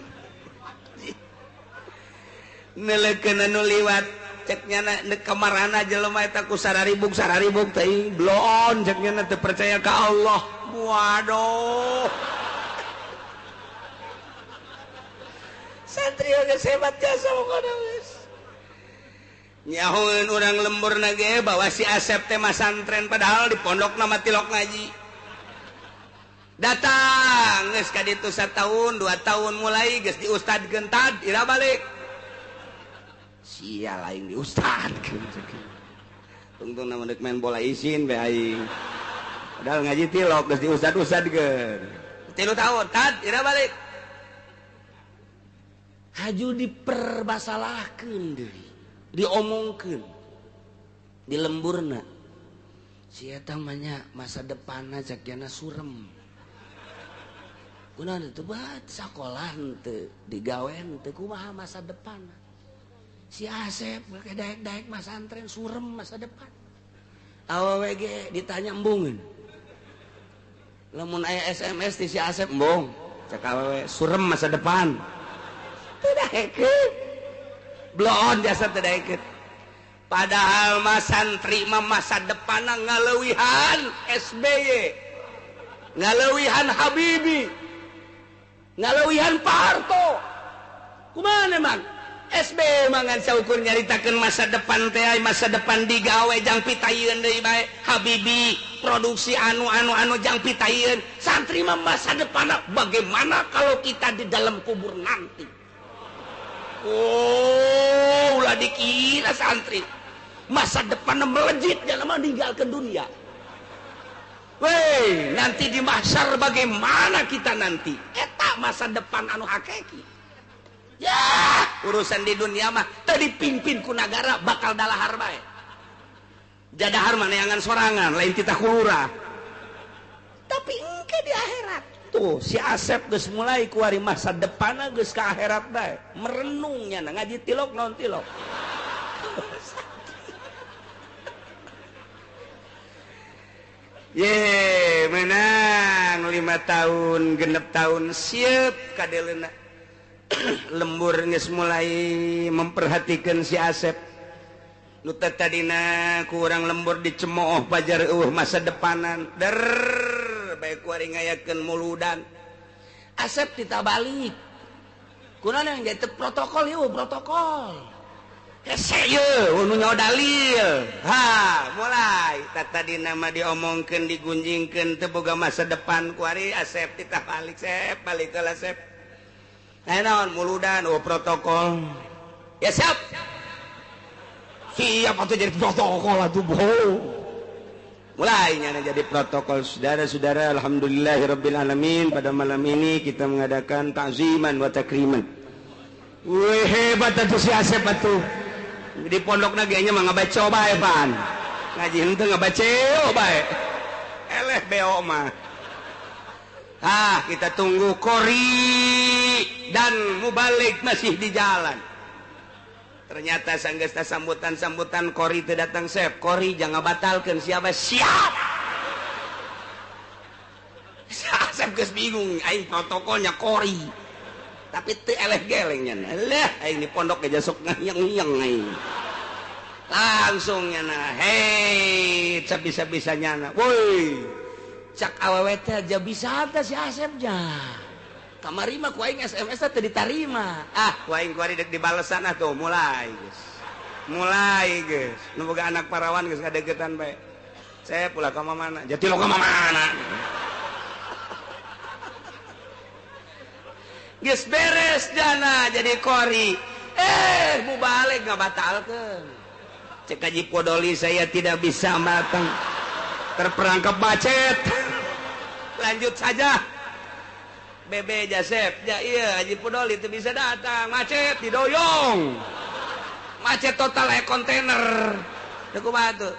Nelekeun anu liwat cek nyana neuk kamarana jelema eta ku sararibuk sararibuk teh bloon cek nyana teu percaya ka Allah. Waduh. Santri geus hebat jasa pokona geus. Nyahoeun urang lemburna ge bahwa si Asep teh masantren padahal di pondokna mah tilok ngaji. Datang geus ka ditu satahun, 2 tahun mulai geus diustadkeun tad ira balik. Sia lain diustadkeun. Tungtungna mah deuk main bola isin bae aing. Padahal ngaji tilok geus diustad-ustadkeun. 3 tahun tad ira balik. Haju dipermasalahkeun deui, diomongkeun di lemburna. Si eta mah nya masa depanna cek jana surem. Kunaon teu bat sakolah henteu, digawe henteu, kumaha masa depanna. Si Asep make daek-daek masantren surem masa depan. Awewe ge ditanya embungeun. Lamun aya SMS ti si Asep embung, cek awewe surem masa depan. Teu daekeun. Bloon jasa teu daekeun. Padahal mah santri mah masa depanna ngaleuwihan SBY, ngaleuwihan Habibie, ngaleuwihan Pak Harto. Kumaha emang? SBY mah ngan saukur nyaritakeun masa depan teh, masa depan digawe jang pitayeun deui bae. Habibie produksi anu-anu-anu jang pitayeun. Santri mah masa depanna bagaimana kalau kita di dalam kubur nanti? Oh, ulah dikira santri masa depan melejit jangan meninggalkan dunia. Weh, nanti di mahsyar bagaimana kita nanti? Eta masa depan anu hakiki. Ya, urusan di dunia mah teu dipimpin ku nagara bakal dalahar bae. Jadahar mah neangan sorangan, lain titah kulurah. Tapi engke di akhirat. Tuh si Asep geus mulai kuari masa depanna geus ka akhirat bae. Merenungnya ngaji tilok naon tilok. Ye, menang 5 tahun, 6 tahun siap kadeleuna. Lembur geus mulai memperhatikan si Asep. Nu tadina ku urang lembur dicemooh pajar eueuh masa depanan. Der bae kuari ngayakeun muludan. Asep ditabalik. Kunaon yang jadi protokol ieu protokol. Hese ieu nu nyaho dalil. Ha, mulai tadina mah diomongkeun digunjingkeun teu boga masa depan kuari Asep ditabalik sep balik heula sep. Nah, naon muludan oh protokol. Ya siap. Siap atuh jadi protokol atuh bohong. Mulai nyana jadi protokol. Saudara-saudara, alhamdulillahirabbil alamin, pada malam ini kita mengadakan takziman wa takriman. Wih, hebat atuh si Asep atuh. Di pondokna ge nya mah ngabaca bae pan. Ngaji henteu ngabaca bae. Eleh beo mah. Ah, kita tunggu kori dan mubalik masih di jalan. Ternyata sanggesta sambutan-sambutan kori teu datang sep. Kori jangan batalkeun siapa siap. Asep geus bingung aing protokolnya kori. Tapi teu eleh geleng nya. Lah aing di pondok ge sok ngayeng-ngayeng aing. Langsung nyana, hei, bisa-bisa nyana. Woi. Cak awewe teh aja bisa teh si Asep nya. Kamari mah ku aing SMS teh ditarima. Ah, ku aing kuari dek dibalesan atuh mulai geus. Mulai geus. Nu boga anak parawan geus ngadeukeutan bae. Saya pula ka mana? Jati lo ka mana? Geus beres jana jadi kori. Eh, mubalig ngabatalkeun. Cek Haji Podoli saya tidak bisa matang. Terperangkap macet. Lanjut saja. Bebe Jasep, ya iya Haji Podoli itu bisa datang, macet didoyong. Macet total kayak kontainer. Teu kumaha tuh?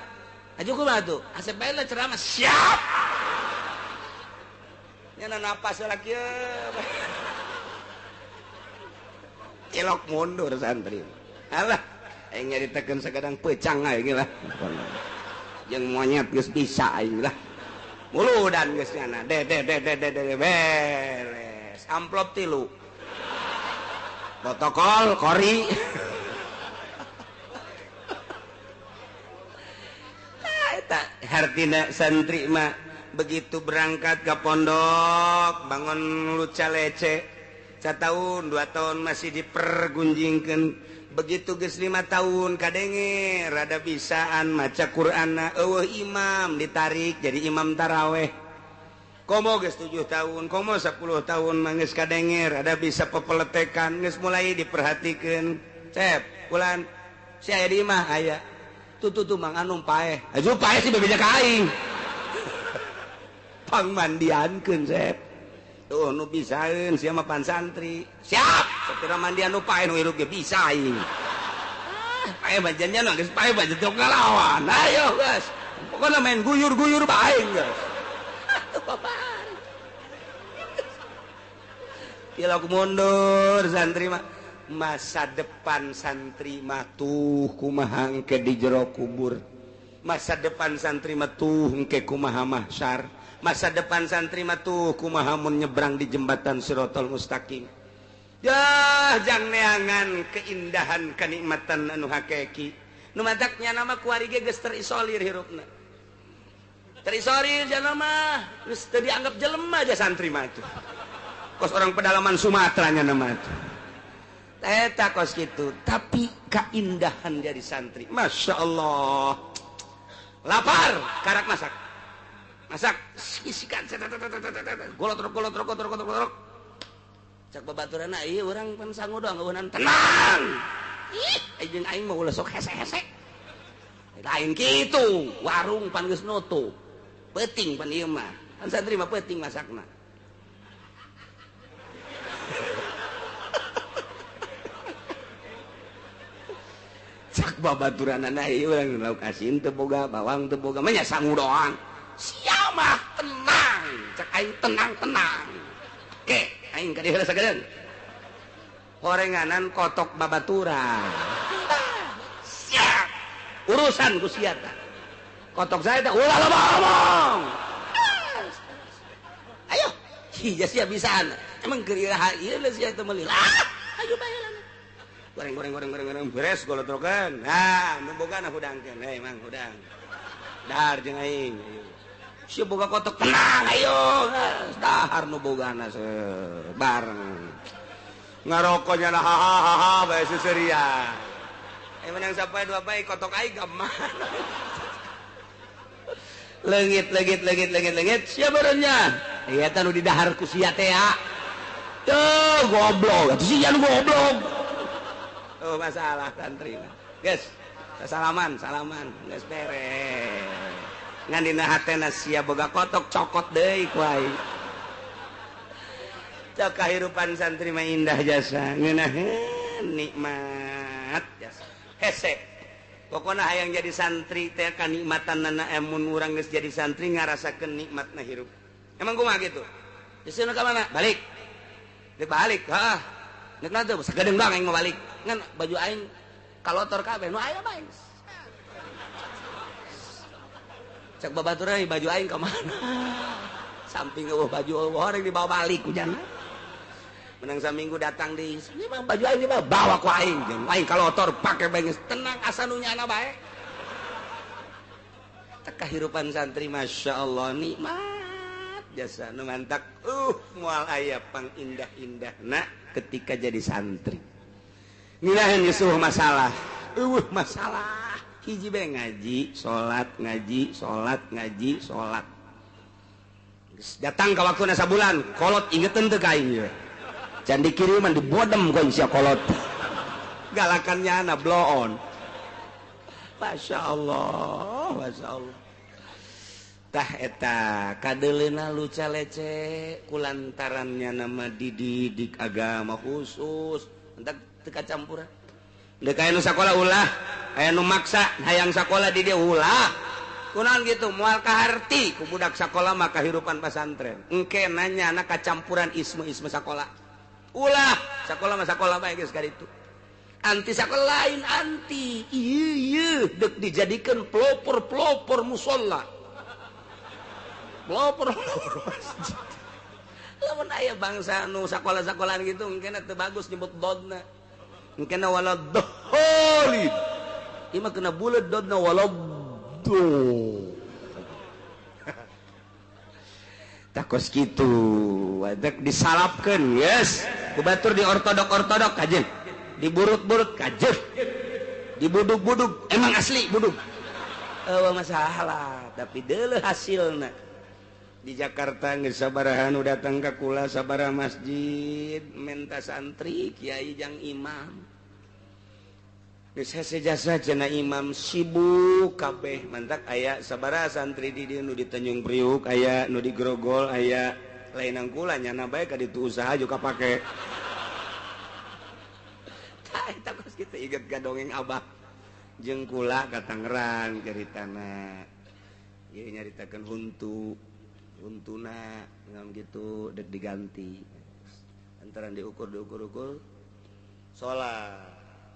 Haji kumaha tuh? Asep bae lah ceramah siap. Nya napas heula kieu. Cilok mundur santri. Alah, aing nyaritakeun sakadang pecang aing lah. Jeung monyet geus bisa aing lah. Muludan geus nyana. De de de de de de beres. Amplop 3. Protokol kori. Eta hartina santri mah begitu berangkat ke pondok bangun luca lece. 1 tahun 2 tahun masih dipergunjingkeun. Begitu geus 5 tahun kadenge rada bisaan maca Qur'anna eueuh imam ditarik jadi imam taraweh. Komo geus 7 tahun, komo 10 tahun mah geus kadenge rada bisa pepeletekan geus mulai diperhatikeun. Cep, bulan si aya di imah aya. Tuh tuh tuh Mang Anum paeh. Aju paeh sih bebeja ka aing. Pangmandiankeun Cep. Tuh nu bisaeun sia mah pan santri. Siap, sapira mandian nu paeh nu hirup ge bisa aing. Ah, paeh bajannya nu geus paeh bajan teu ngalawan. Ayo geus. Pokona main guyur-guyur bae geus. Atuh babari. Tilok mundur santri mah. Masa depan santri mah tuh kumaha engke di jero kubur. Masa depan santri mah tuh engke kumaha mahsyar. Masa depan santri mah tuh kumaha mun nyebrang di jembatan Sirotol Mustaqim. Yah, jang neangan keindahan kenikmatan anu hakiki. Nu mataknya nama kuari ge geus terisolir hirupna. Terisolir jalma mah geus teu dianggap jelema aja santri mah tuh. Kos orang pedalaman Sumatera nya nama tuh. Eta kos kitu, tapi keindahan jadi santri. Masya Allah. Lapar, karak masak. Masak, isikan, golotrok, golotrok, golotrok, golotrok. Cak babaturanna ieu urang pan sangu doang eueunan tenang. Ih, jeung aing mah ulah sok hese-hese. Lain kitu, warung pan geus nutup. Peuting pan ieu mah. Pan santri mah peuting masakna. Cak babaturanna ieu urang lauk asin teu boga, bawang teu boga, mah nya sangu doang. Sia mah tenang, cak aing tenang-tenang. Ke, aing ka dieu heula sagedeung. Horenganan kotok babaturan. Siap. Urusan ku sia tah. Kotok saya teh ulah loba omong. Ayo, sia sia bisaan. Emang keur iraha ieu sia teh meuli. Ah, ayo bae lah. Goreng goreng goreng goreng goreng beres golotrokeun. Nah, nu bogana hudangkeun. Hei Mang hudang. Dahar jeung aing. Ayo. Si boga kotok tenang ayo. Dahar nu bogana bareng. Ngarokoknya lah hahaha bae seuseurian. Menang sampai 2 bae kotok aing ka mana. Leungit leungit leungit leungit leungit sia barenya. Ieu teh nu didahar ku sia teh ya. Tuh goblok, atuh sia nu goblok. Oh masalah santri. Geus, salaman, salaman, geus beres. Ngan dina hatena sia boga kotok cokot deui ku aing. Cok kahirupan santri mah indah jasa, ngeunaheun nikmat jasa. Hese. Pokona hayang jadi santri teh kanikmatanna emun urang geus jadi santri ngarasakeun nikmatna hirup. Emang kumaha kitu? Geus ka mana? Balik. Dek balik, heeh. Nek na teu sagedeung doang aing mah balik. Ngan baju aing Kalotor kabeh nu aya bae. Cek babaturan baju aing ka mana? Samping eueuh baju eueuh orang dibawa balik ku jana. Menang saminggu datang di ini mah baju aing dibawa bawa ku aing. Jeung aing kalotor pake bae geus tenang asa nu nyana bae. Teh kahirupan santri masyaallah nikmat jasa nu mantak moal aya pangindah-indahna ketika jadi santri. Nginaheun geus eueuh masalah. Eueuh masalah. Hiji bae ngaji, salat, ngaji, salat, ngaji, salat. Geus datang ka waktuna sabulan, kolot ingeteun teu ka aing ieu. Can dikiriman dibodem ku sia kolot. Galakannya ana blow on. Masya Allah, Masya Allah. Tah eta kadeleuna luca lece kulantarannya nama dididik agama khusus entak teu kacampuran. Deuk aya nu sakola ulah, aya nu maksa hayang sakola di dieu ulah. Kunaon gitu moal kaharti ku budak sakola mah kahirupan pasantren. Engke nanya anak kacampuran isme-isme sakola. Ulah, sakola mah sakola bae geus kaditu. Anti sakola lain anti. Ieu ieu deuk dijadikeun pelopor-pelopor musala. Pelopor-pelopor masjid. Lamun aya bangsa nu sakola-sakolaan gitu engkena teu bagus nyebut dodna. Engkena wala dholin. Ieu mah kena buleud dodna wala do. Takos kitu, wadak disalapkeun, yes. Ku batur di ortodok-ortodok kajeun. Diburut-burut kajeun. Dibudug-budug, emang asli budug. Eueuh masalah, tapi deuleuh hasilna. Di Jakarta geus sabaraha nu datang ka kula sabaraha masjid menta santri kiai jang imam. Geus hese jasa cenah imam sibuk kabeh mantak aya sabaraha santri di dieu nu di Tanjung Priuk aya nu di Grogol aya lain kula nyana bae ka ditu usaha juga pake. Tah eta kos kitu inget ka dongeng abah jeung kula ka Tangerang caritana. Ieu nyaritakeun huntu. Untuna ngam gitu dek diganti antara diukur diukur-ukur salat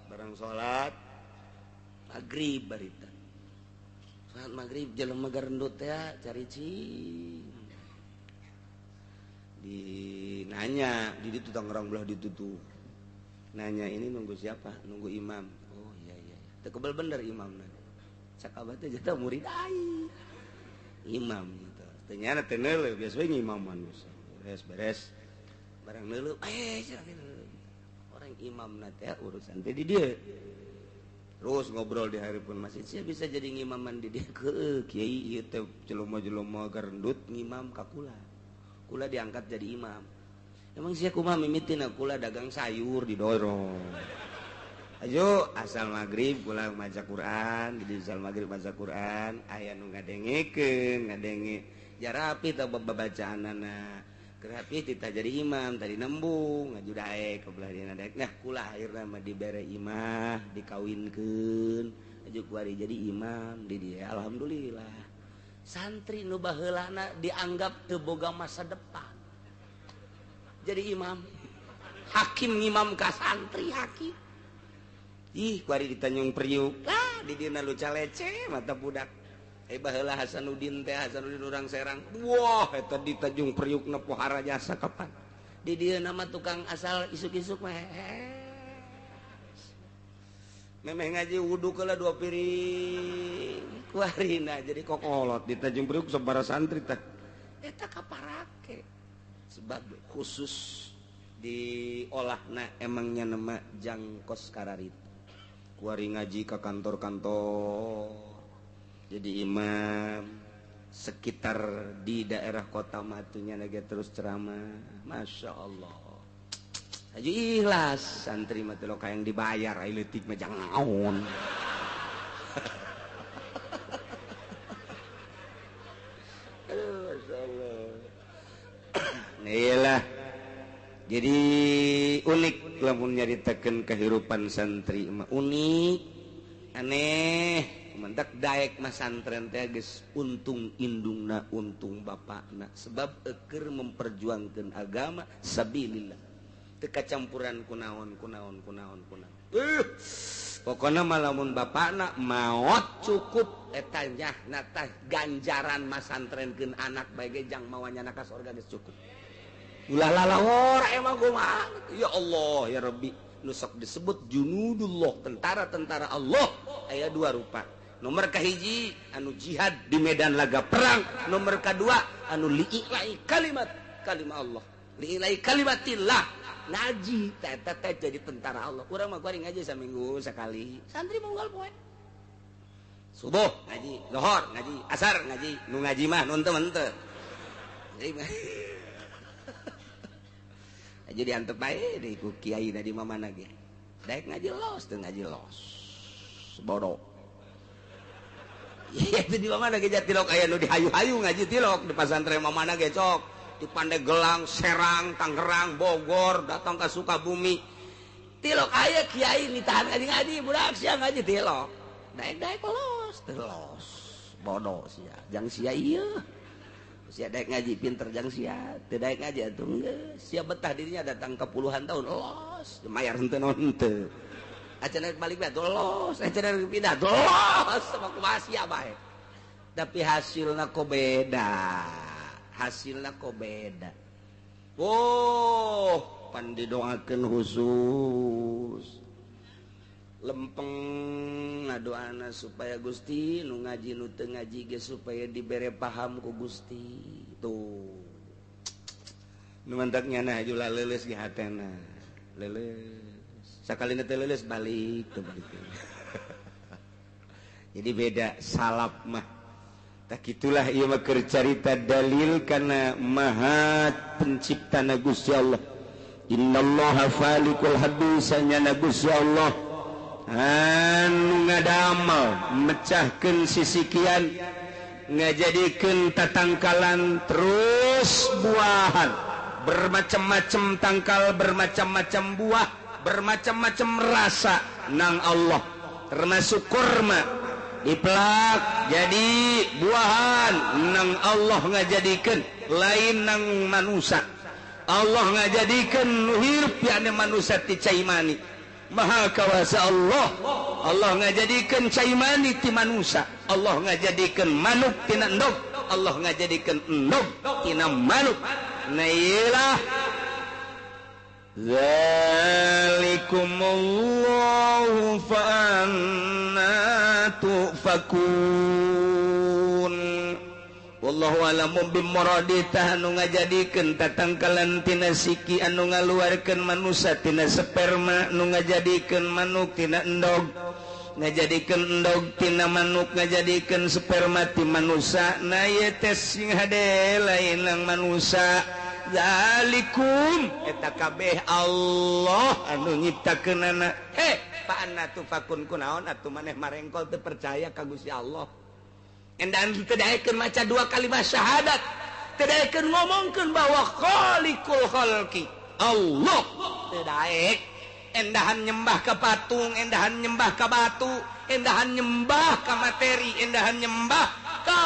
barang salat maghrib barita salat maghrib jelema garendut teh cari cing dinanya di ditu Tangerang belah ditutup nanya ini nunggu siapa nunggu imam oh iya iya teu kebel bener imamna cak abah teh jatah murid aing imam gitu. Ternyata teu biasa ngimaman beres beres barang neuleuh orang imam teh urusan teh di dieu terus ngobrol di hareupeun masjid sia bisa jadi ngimaman di dieu heueuh kiai ieu teh jelema-jelema garendut ngimam ka kula kula diangkat jadi imam emang sia kumaha mimitina kula dagang sayur didorong ayo asal maghrib kula maca Quran di asal maghrib maca Quran aya nu ngadengekeun ngadenge jarapi tah babacaanana kerapi tita jadi imam tadi nembung ngaju daek ke belah dieuna daek nah kula akhirna mah dibere imah dikawinkeun aju kuari jadi imam di dieu alhamdulillah santri nu baheulana dianggap teu boga masa depan jadi imam hakim ngimam ka santri hakim ih kuari di Tanjung Priuk lah di dieuna luca lece mata budak baheula Hasanuddin teh Hasanuddin urang Serang wah eta di Tanjung Priuk na pohara jasa kapan di dieu nama tukang asal isuk-isuk mah memeh ngaji wudu keula 2 piring kuarina jadi kokolot di Tanjung Priuk sabaraha santri teh eta kaparake sebab khusus diolahna emangnya nama jangkos kararit kuari ngaji ka kantor-kantor jadi imam sekitar di daerah kota matunya lagi terus ceramah Masya Allah aja ikhlas santri mah teh yang dibayar ai leutik mah jangan naon. Aduh Masya Allah. Iyalah jadi unik lamun nyaritakeun kehidupan santri mah unik aneh mendak daek mah santren teh geus untung indungna untung bapakna sebab eukeur memperjuangkeun agama sabilillah teu kacampuran kunaon kunaon kunaon kunaon. Pokona mah lamun bapakna maot cukup eta nyahna tah ganjaran masantrenkeun anak bae ge jang mawa nyana ka sorga geus cukup. Ulah lalawor emang kumaha. Ya Allah ya Rabbi, nu sok disebut junudullah, tentara-tentara Allah aya dua rupa. Nomor kahiji anu jihad di medan laga perang, nomor kadua anu li'ilai kalimat kalimah Allah, li'ilai kalimatillah. Ngaji eta teh jadi tentara Allah. Urang mah kuari ngaji saminggu sakali. Santri munggal poe. Subuh ngaji, lohor ngaji, asar ngaji, nu ngaji mah nu henteu henteu. Jadi diantep bae deui ku kiai di mamana ge. Daek ngaji los teu ngaji los. Bodoh. Iya itu di mana ge tilok aya nu dihayu-hayu ngaji tilok di pasantren mamana ge cok. Di Pandeglang, Serang, Tangerang, Bogor, datang ke Sukabumi. Tilok aya kiai ditahan ngaji-ngaji budak sia ngaji tilok. Daek-daek los teu los. Bodoh sia. Jang sia ieu. Sia daek ngaji pinter jang sia, teu daek ngaji atuh geus. Sia betah dirinya datang ke puluhan tahun los, mayar henteu naon henteu. Acan balik bae los, acan pindah los, sama kumaha sia bae. Tapi hasilna kok beda. Hasilna kok beda. Oh, pan didoakeun khusus. Lempeng ngadoana supaya Gusti nu ngaji nu teu ngaji ge supaya dibere paham ku Gusti. Tuh. Nu mantak nyana haju leuleus ge hatena. Leuleus. Sakalina teu leuleus balik teu balik. Jadi beda salaf mah. Tak itulah ieu mah keur carita dalil kana maha penciptana Gusti Allah. Innallaha falikul habbi sanyana Gusti Allah anu ngadamel mecahkeun sisikian ngajadikeun tatangkalan terus buahan bermacam-macam tangkal, bermacam-macam buah, bermacam-macam rasa nang Allah, termasuk kurma dipelak jadi buahan nang Allah ngajadikeun, lain nang manusia. Allah ngajadikeun nu hirup yakni manusia ti cai mani. Maha kawasa Allah. Allah ngajadikeun cai mani ti manusia, Allah ngajadikeun manuk tina endog, Allah ngajadikeun endog tina manuk. Nah iyalah zalikumullahu fa anna tufakun. Wallahu a'lamu bimuradi tah anu ngajadikeun tatangkalan tina siki anu ngaluarkeun manusia tina sperma, nu ngajadikeun manuk tina endog, ngajadikeun endog tina manuk, ngajadikeun sperma ti manusia. Na ieu teh sing hade lain nang manusia. Zalikum eta kabeh Allah anu nyiptakeunana. He, fa anna tufakun kunaon atuh maneh marengkol teu percaya ka Gusti Allah. Endan teu daekeun maca dua kalimat syahadat, teu daekeun ngomongkeun bahwa khaliqul khalqi Allah, teu daek. Endahan nyembah ka patung, endahan nyembah ka batu, endahan nyembah ka materi, endahan nyembah ka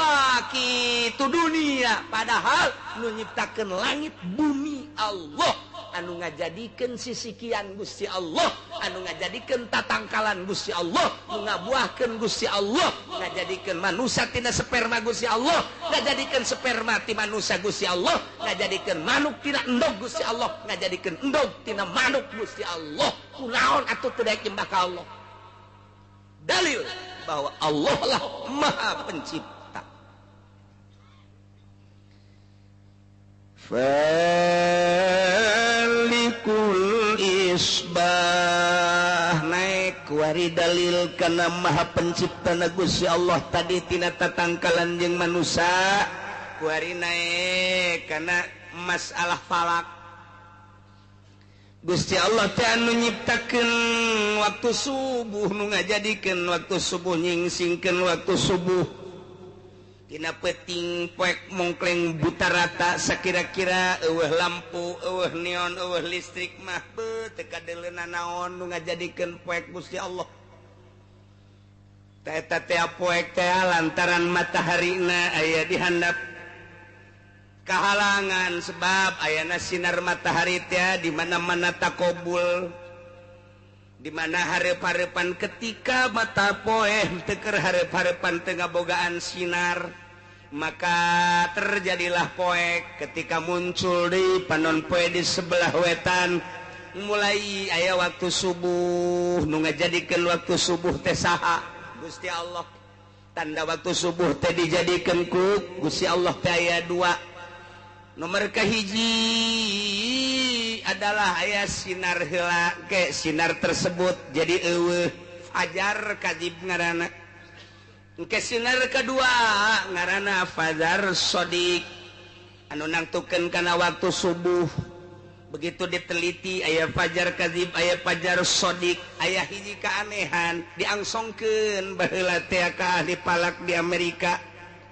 kitu dunia. Padahal nu nyiptakeun langit bumi Allah, anu ngajadikeun sisikian Gusti Allah, anu ngajadikeun tatangkalan Gusti Allah, nu ngabuahkeun Gusti Allah, ngajadikeun manusia tina sperma Gusti Allah, ngajadikeun sperma ti manusia Gusti Allah, ngajadikeun manuk tina endog Gusti Allah, ngajadikeun endog tina manuk Gusti Allah. Kunaon atuh teu daek nyembah ka Allah? Dalil bahwa Allah lah Maha Pencipta. Falikul isbah naik wari dalil kana Maha Pencipta na Gusti Allah tadi tina tatangkalan jeung manusia, kuari naik kana masalah falak. Gusti Allah teh anu nyiptakeun waktu subuh, nu ngajadikeun waktu subuh, nyingsingkeun waktu subuh. Dina peuting poek mongkleng buta rata sakira-kira eueuh lampu, eueuh neon, eueuh listrik mah beuh teu kadeuleuna naon nu ngajadikeun poek Gusti Allah. Teh eta teh poek teh lantaran mataharina aya di handap kahalangan sebab ayana sinar matahari teh di mana-mana takobul. Di mana hareup-hareupan ketika mata poe teu keur hareup-hareupan teu ngabogaan sinar, maka terjadilah poek. Ketika muncul di panon poe di sebelah wetan, mulai aya waktu subuh. Nu ngajadikeun waktu subuh teh saha? Gusti Allah. Tanda waktu subuh teh dijadikeun ku Gusti Allah teh aya dua. Nomor kahiji adalah aya sinar heula ke sinar tersebut jadi eueuh fajar kadzib ngaranna. Ke sinar kedua ngaranna fajar shodiq anu nangtukeun kana waktu subuh. Begitu diteliti aya fajar kadzib, aya fajar shodiq, aya hiji keanehan diangsongkeun baheula teh ka ahli falak di Amerika.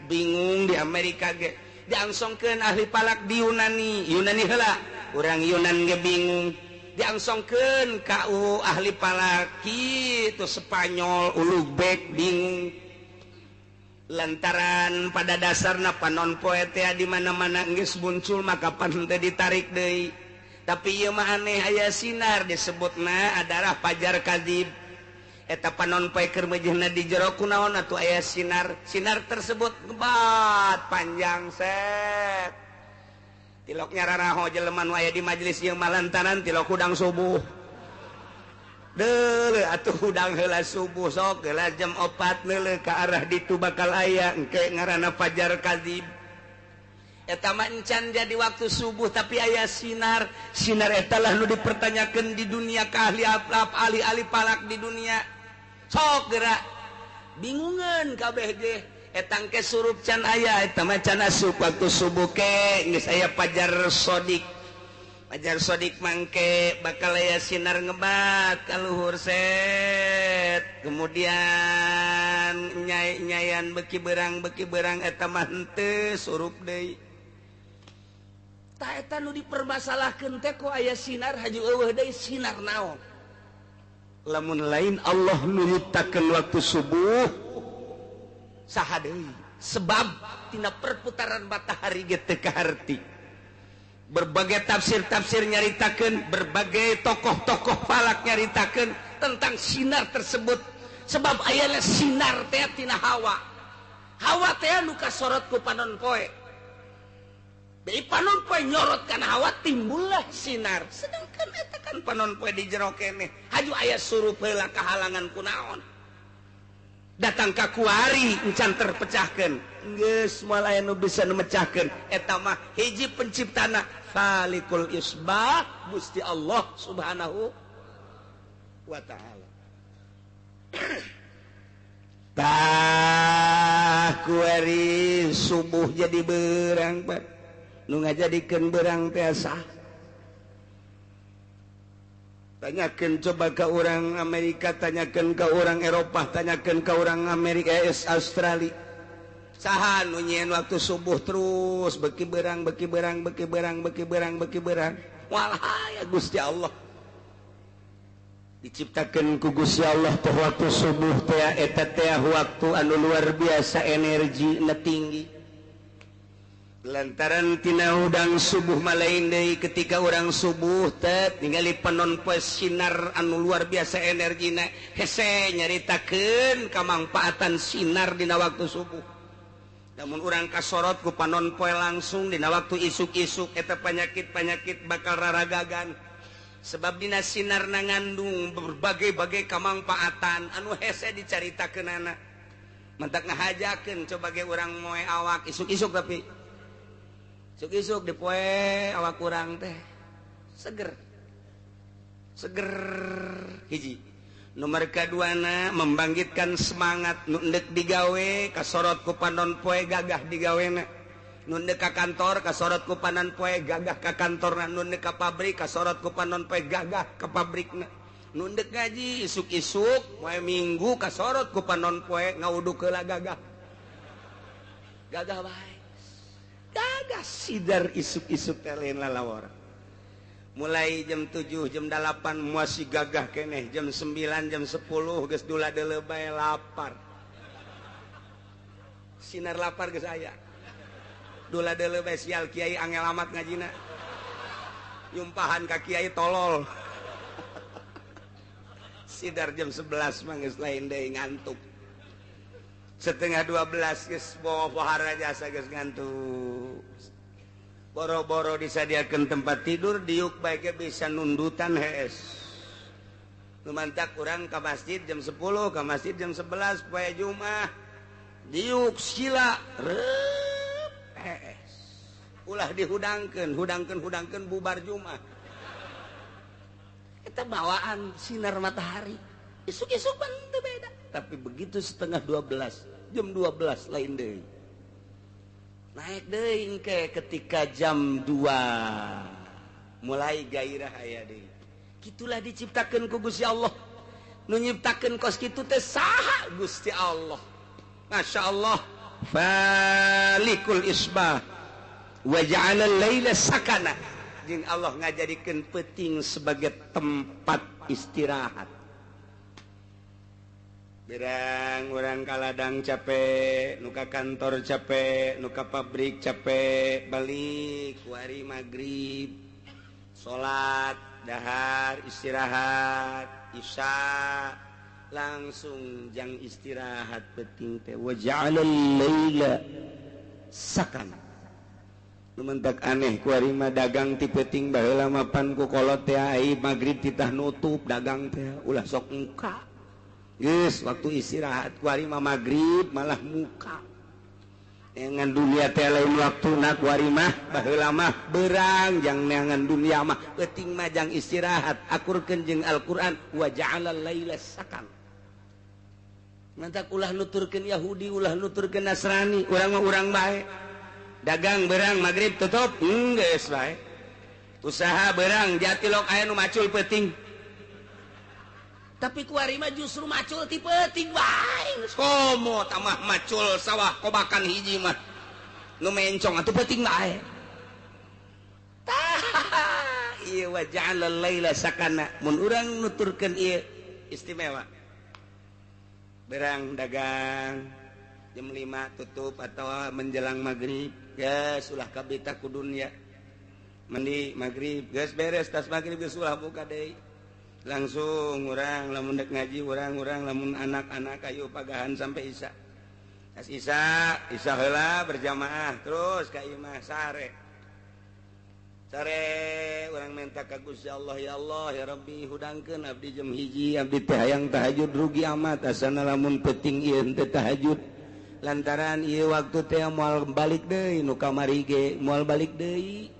Bingung di Amerika ge. Diangsongkeun ahli falak di Yunani, Yunani heula urang Yunan ge bingung. Diangsongkeun ka ahli falak kitu Spanyol Ulubek bingung. Lantaran pada dasarna panon poe teh di mana-mana geus muncul maka pan teh ditarik deui. Tapi ieu mah aneh aya sinar disebutna adalah fajar kadzib. Eta panon poe keur meujeuhna di jero kunaon atuh aya sinar. Sinar tersebut ngebat panjang set. Tilok nyararaho jelema nu aya di majelis ieu mah lantaran tilok hudang subuh. Deuleu atuh hudang heula subuh sok heula jam 4 neuleuh ka arah ditu bakal aya engke ngaranna fajar kadzib. Eta mah encan jadi waktu subuh tapi aya sinar. Sinar eta lah nu dipertanyakeun di dunia ka ahli ahli falak di dunia. Sok gerak bingungan kabeh ge. Eta engke surup can aya, eta mah can asup waktu subuh ke geus aya fajar shodiq. Fajar shodiq mangke bakal aya sinar ngebat ka luhur set. Kemudian nyai-nyayan beki berang eta mah henteu surup deui. Ta eta nu dipermasalahkeun teh kok aya sinar haju eueuh deui sinar naon? Lamun lain Allah nu nyiptakeun waktu subuh saha deui? Sebab tina perputaran matahari ge teu kaharti. Berbagai tafsir-tafsir nyaritakeun, berbagai tokoh-tokoh falak nyaritakeun tentang sinar tersebut. Sebab ayana sinar teh tina hawa. Hawa teh nu kasorot ku panon poe. Bei panon poe nyorot kana hawa timbullah sinar. Sedangkan eta kan panon poe di jero keneh. Haju aya surup heula kahalangan kunaon. Datang ka kuari encan terpecahkeun. Geus moal aya nu bisa nu mecahkeun. Eta mah hiji penciptana Khaliqul Isbah Gusti Allah Subhanahu wa ta'ala. Tah kuari subuh jadi berang Pak. Nu ngajadikeun berang teh sah. Tanyakeun coba ke orang Amerika, tanyakeun ke orang Eropah, tanyakeun ke orang Amerika, Australia. Saha nu nyieun waktu subuh terus beki berang beki berang beki berang beki berang beki berang. Walah ya Gusti Allah. Diciptakeun ku Gusti Allah teh waktu subuh teh eta teh waktu anu luar biasa energi na tinggi. Lantaran tina hudang subuh malain deui ketika urang subuh teh ningali panon poe sinar anu luar biasa energina hese nyaritakeun kamangpaatan sinar dina waktu subuh. Namun urang kasorot ku panon poe langsung dina waktu isuk-isuk eta penyakit-penyakit bakal raragagan. Sebab dina sinar na ngandung berbagai-bagai kamangpaatan anu hese dicaritakeunana. Mentak ngahajakeun coba ge urang moe awak isuk-isuk tapi isuk-isuk di poe awak kurang teh seger seger hiji. Nomor kaduana membangkitkan semangat nu endek digawe kasorot ku panon poe gagah digawena. Nu endek ka kantor kasorot ku panon poe gagah ka kantorna, nu endek ka pabrik kasorot ku panon poe gagah ka pabrikna. Nu endek ngaji isuk-isuk poe Minggu kasorot ku panon poe ngawuduk heula gagah. Gagah bae. Gagah sidar isuk-isuk teh lain lalawor. Mulai jam 7, jam 8 masih gagah keneh, jam 9, jam 10 geus dula deuleu bae lapar. Sinar lapar geus aya. Dula deuleu bae sial kiai angel amat ngajina. Nyumpahan ka kiai tolol. Sidar jam 11 mah geus lain deui ngantuk. 11:30 geus pohara jasa geus ngantuk. Boro-boro disadiakeun tempat tidur diuk bae ge bisa nundutan hees. Lumantak urang ka masjid jam 10, ka masjid jam 11 poe Jumat. Diuk sila reup hees. Ulah dihudangkeun, hudangkeun bubar Jumat. Kita bawaan sinar matahari. Isuk-isuk pan teu beda. Tapi begitu 11:30, jam 12 lain deui. Naik deui engke ketika jam 2 mulai gairah aya deui. Kitulah diciptakeun ku Gusti Allah. Nu nyiptakeun kos kitu teh saha? Gusti Allah. Masya Allah. Falikul isbah wa ja'ala al-laila sakana. Jeung Allah ngajadikeun peuting sebagai tempat istirahat. Berang urang ka ladang capek, nu ka kantor capek, nu ka pabrik capek, balik kuari magrib, salat, dahar, istirahat, isya, langsung jang istirahat peuting teh wa ja'alal laila sakana. Lumentak aneh kuari mah dagang ti peuting baheula mapan ku kolot teh ai magrib titah nutup dagang teh ulah sok muka. Geus waktu istirahat kuari mah magrib malah muka. Neangan dunia teh lain waktuna kuari mah baheula mah berang jang neangan dunia mah peuting mah jang istirahat akurkeun jeung Al-Qur'an wa ja'alal laila sakan. Mantak ulah nuturkeun Yahudi, ulah nuturkeun Nasrani, urang mah urang bae. Dagang berang magrib tutup, geus bae. Usaha berang jatilok aya nu macul peuting. Tapi kuari mah justru macul ti peuting bae. Komo tamah macul sawah kobakan hiji mah. Nu mencong atuh peuting bae. Tah, ieu wa ja'alal laila sakana. Mun urang nuturkeun ieu istimewa. Berang dagang jam 5 tutup atau menjelang maghrib, geus ulah kabita ku dunya. Mandi maghrib geus beres, tas maghrib geus ulah buka deui. Langsung urang lamun dek ngaji urang lamun anak-anak ayo pagahan sampai isya. Tas isya, isya heula berjamaah terus ka imah sare. Sare urang minta ka Gusti Allah, ya Allah ya Rabbi hudangkeun abdi jam 1 abdi teh hayang tahajud rugi amat asana lamun peuting ieu teh tahajud. Lantaran ieu waktu teh moal balik deui nu kamari ge moal balik deui.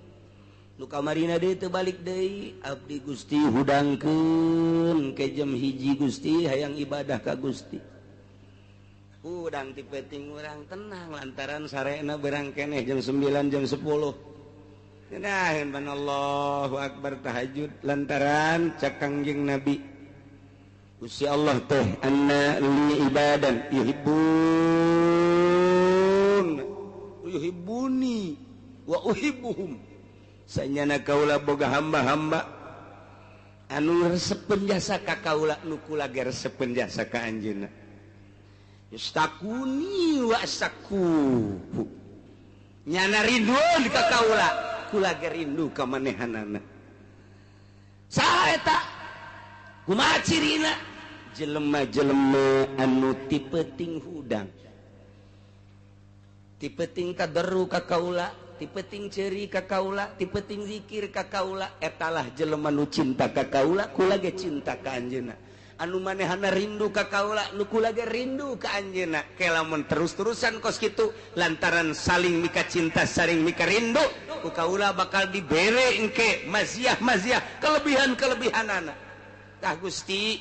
Nu kamarina deui teu balik deui abdi Gusti hudangkeun ke jam 1 Gusti hayang ibadah ka Gusti. Hudang ti peuting urang tenang lantaran sarena berang keneh jam 9 jam 10. Ngenaheun ban Allahu akbar tahajud lantaran cak Kangjeng Nabi Gusti Allah teh anna li ibadan yuhibbun yuhibbuni wa uhibbuhum. Sanyana kaula boga hamba-hamba anu resepeun jasa ka kaula nu kula ge resepeun jasa ka anjeunna. Yustakuni wa asaku. Nyana rindu ka kaula, kula ge rindu ka manehanana. Saha eta? Kumaha cirina? Jelema-jelema anu ti peuting hudang. Ti peuting kaderu ka kaula, ti peuting ceuri ka kaula, ti peuting zikir ka kaula, etalah jelema nu cinta ka kaula, kula ge cinta ka anjeunna. Anu manehana rindu ka kaula, nu kula ge rindu ka anjeunna. Ke lamun terus-terusan kos kitu lantaran saling mika cinta, saling mika rindu, ku kaula bakal dibere engke maziah-maziah, kelebihan-kelebihanana. Tah Gusti,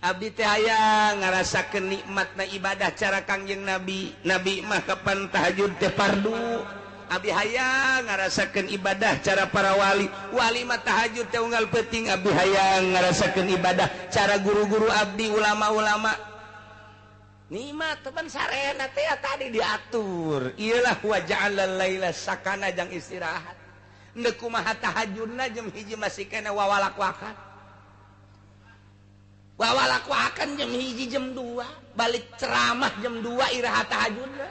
abdi teh hayang ngarasakeun nikmatna ibadah cara Kangjeng Nabi. Nabi mah kapan tahajud teh fardu. Abdi hayang ngarasakeun ibadah cara para wali. Wali mah tahajud teh unggal peuting. Abdi hayang ngarasakeun ibadah cara guru-guru abdi, ulama-ulama. Nikmat teman sarena teh tadi diatur. Iyalah wa ja'alal laila sakana jang istirahat. Endek kumaha tahajudna jam 1 masih kena wawalak-wakan. Wawalak-wakan jam 1 jam 2, balik ceramah jam 2 iraha tahajudna.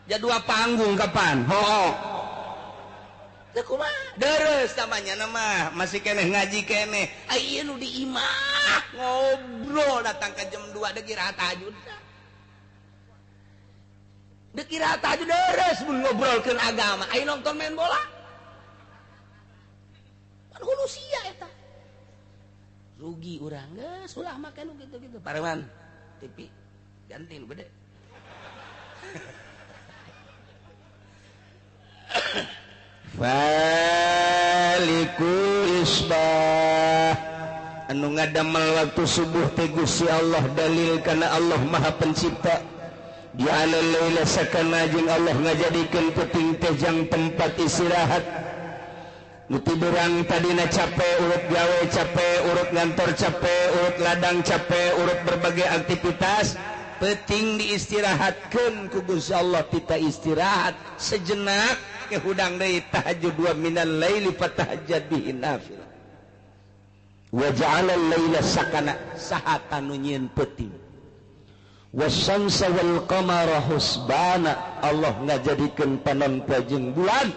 Jadua panggung kapan? Ho. Teu kumaha deres namanya nama masih keneh ngaji keneh. Ieu nu di imah ngobrol datang ke jam 2 deuk iraha tahajud. Deuk iraha tahajud deres mun ngobrolkeun agama. Ayo nonton main bola. Pan hulu sia eta. Rugi urang geus ulah make nu kitu-kitu. Pareman TV ganti nu gede. Faliku isbah anu ngadamel waktu subuh teh Gusti Allah dalil kana Allah Maha Pencipta. Ja'ala laila sakana jeung Allah ngajadikeun peuting teh jang tempat istirahat. Nu tiduran tadina capek, urut gawe capek, urut ngantor capek, urut ladang capek, urut berbagai aktivitas, peuting diistirahatkeun ku Gusti Allah kita istirahat sejenak ke hudang deui tahajud wa minal laili fatahajjad bihi nafilah. Wa ja'ala al-laila sakana saha nu nyieun peuting. Wasyamsa wal qamara husbana Allah ngajadikeun panon poe jeung bulan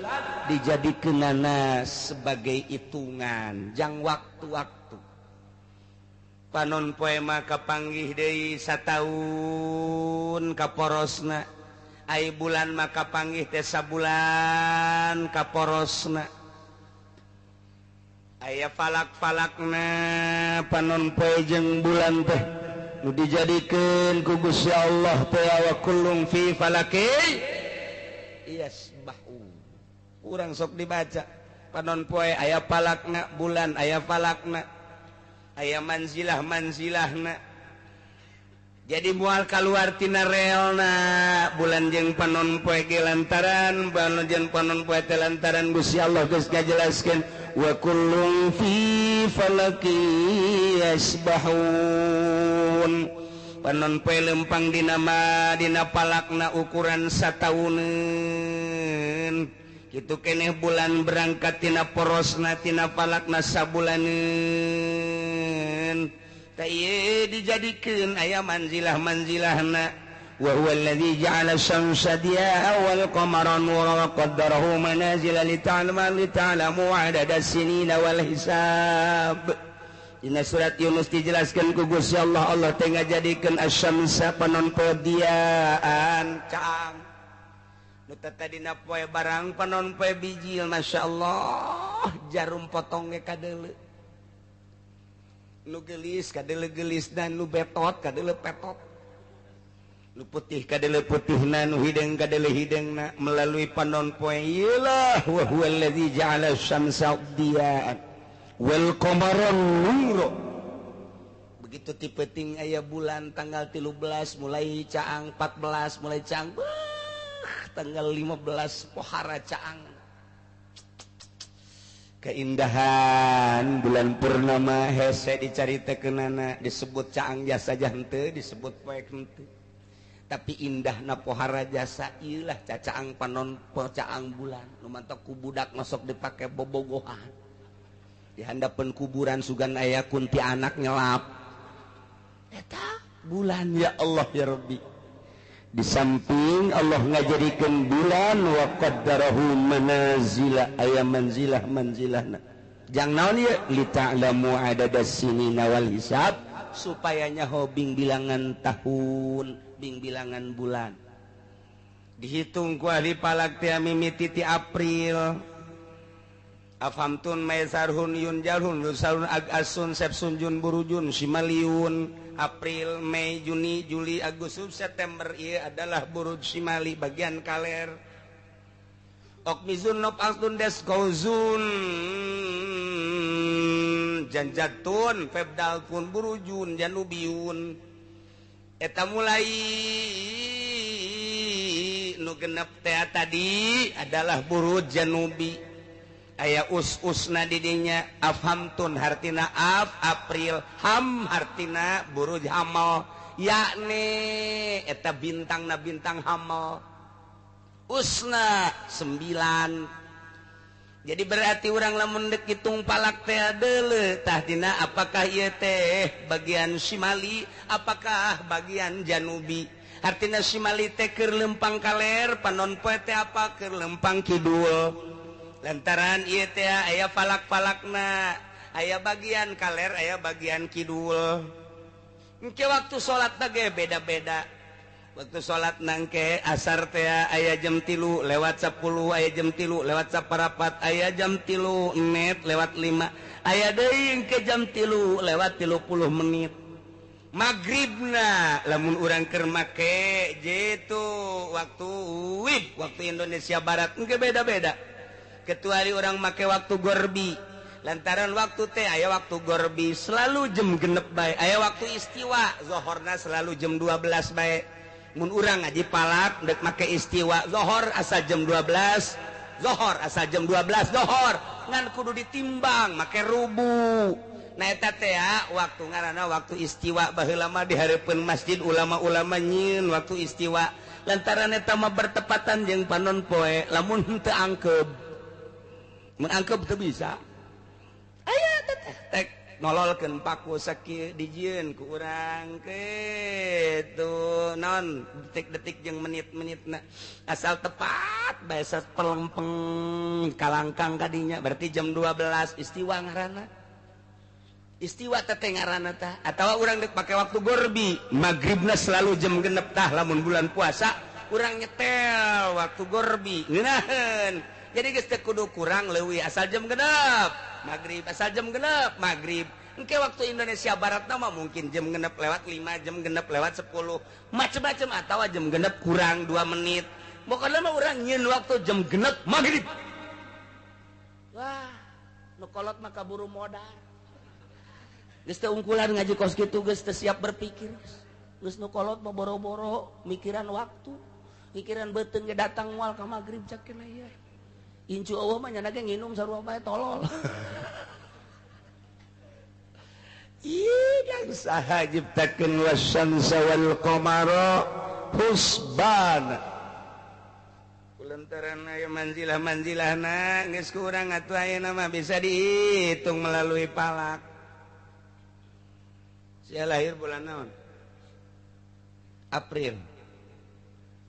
dijadikeunana sebagai hitungan jang waktu-waktu. Panon poe mah kapanggih deui sataun kaporosna, ai bulan mah kapanggih teh sabulan kaporosna. Aya falak-falakna panon poe jeung bulan teh nu dijadikeun ku Gusti Allah teh wa kullum fi falaki yasbahu. Urang sok dibaca panon poe aya falakna, bulan aya falakna, aya manzilah-manzilahna. Jadi moal kaluar tina realna bulan jeung panon poe ge lantaran bulan jeung panon poe teh lantaran Gusti Allah geus ngajelaskeun wa kullum fi falaki yasbahun. Panon poe lempang dina ma dina palakna ukuran satauneun. Kitu keneh bulan berangkat tina porosna tina palakna sabulaneun. Tah ieu dijadikeun aya manzilah-manzilahna. Wa huwa alladzi ja'ala syamsa diya'a wal qamara nuran wa qaddarahu manazila lita'lamu 'adada sinina wal hisab. Dina surat Yunus dijelaskan ku Gusti Allah, Allah teh ngajadikeun asyamsa panon poe diaan caang. Nu tadina poe barang panon poe bijil, masyaallah jarum potong ge kadeuleu. Nu geulis kadeuleu geulis dan nu betot kadeuleu petot. Nu putih kadeuleu putihna, nu hideung kadeuleu hideungna melalui panon poe ieu lah wa huwallazi ja'ala syamsa diya'an wal qamara nura. Begitu ti peuting aya bulan tanggal 13 mulai caang, 14 mulai caang, tanggal 15 pohara caang. Keindahan bulan purnama hese dicaritakeunana, disebut caang jasa henteu, disebut poek henteu. Tapi indahna pohara jasa ieu lah cacaang panon caang bulan. Nu mantak ku budak masuk dipake bobogohan. Di handapeun kuburan sugan aya kunti anak nyelap. Eta bulan ya Allah ya Rabbi. Di samping Allah ngajadikeun bulan wa qaddarahu manazila aya manzilah manzilahna. Jang naon ieu li ta'lamu adadas sinina wal hisab supaya nyaho bing bilangan tahun, bing bilangan bulan. Dihitung ku ahli falak teh mimiti ti April. Afamtun maisarhun yunjarhun lusarun agasun sepsun jun burujun simaliun. April, Mei, Juni, Juli, Agustus, September ieu adalah buruj simali bagian kaler. Okmizun nop altun des gauzun janjatun febdalpun burujun janubiun. Eta mulai nu genep teh tadi adalah buruj janubi. Aya us-usna didinya afhamtun hartina af April, ham hartina buruj hamal, yakni eta bintangna bintang hamal. Usna 9. Jadi berarti urang lamun deuk hitung palak teh deuleu tah dina apakah ieu teh bagian simali apakah bagian janubi. Hartina simali teh keur lempang kaler, panon poe teh apa keur lempang kidul. Lantaran ieu teh aya falak-falakna, aya bagian kaler, aya bagian kidul. Engke waktu salat ge beda-beda. Waktu salat nangke asar teh aya jam 3 lewat 10, aya jam 3 lewat 4, aya jam 3 menit lewat 5, aya deui engke jam 3 lewat 30 menit. Maghribna lamun urang keur make jitu waktu WIB, waktu Indonesia Barat engke beda-beda. Kecuali orang make waktu gorbi. Lantaran waktu teh aya waktu gorbi selalu jam 6 bae, aya waktu istiwa zohorna selalu jam 12 bae. Mun urang ngaji palak dek make istiwa zohor asa jam 12, zohor asa jam 12 zohor ngan kudu ditimbang make rubu. Nah eta teh waktu ngaranna waktu istiwa baheula mah di hareupeun masjid ulama-ulama nyieun waktu istiwa. Lantaran eta mah bertepatan jeung panon poe lamun teu angkeb. Mun angkeb teu bisa. Aya teh tek nololkeun paku sakieu dijieun ku urang kitu non detik-detik jeung menit-menitna asal tepat bae pelempeng kalangkang kadinya berarti jam 12 istiwa ngaranna. Istiwa teh ngaranna tah atawa urang deuk pake waktu gorbi maghribna selalu jam 6 tah lamun bulan puasa urang nyetel waktu gorbi ngeunaheun. Jadi geus teu kudu kurang leuwih asal jam 6 maghrib, asal jam 6 maghrib. Engke waktu Indonesia Barat mah mungkin jam 6 lewat 5, jam 6 lewat 10, macem-macem atawa jam 6 kurang 2 menit. Pokoknya mah urang nyieun waktu jam 6 maghrib. Wah, nu kolot mah kaburu modar. Geus teu ungkulan ngaji kos kitu geus teu siap berpikir. Geus nu kolot mah boro-boro mikiran waktu, mikiran beuteung ge datang moal ka maghrib cak kena ieu. Incu Allah mah nyana ge nginum sarua bae tolol. Ih, dan saha nyiptakeun wasyamsa wal qamara husbana. Kulantaran aya manzilah-manzilahna geus ku urang atuh ayeuna mah bisa dihitung melalui palak. Sia lahir bulan naon? April.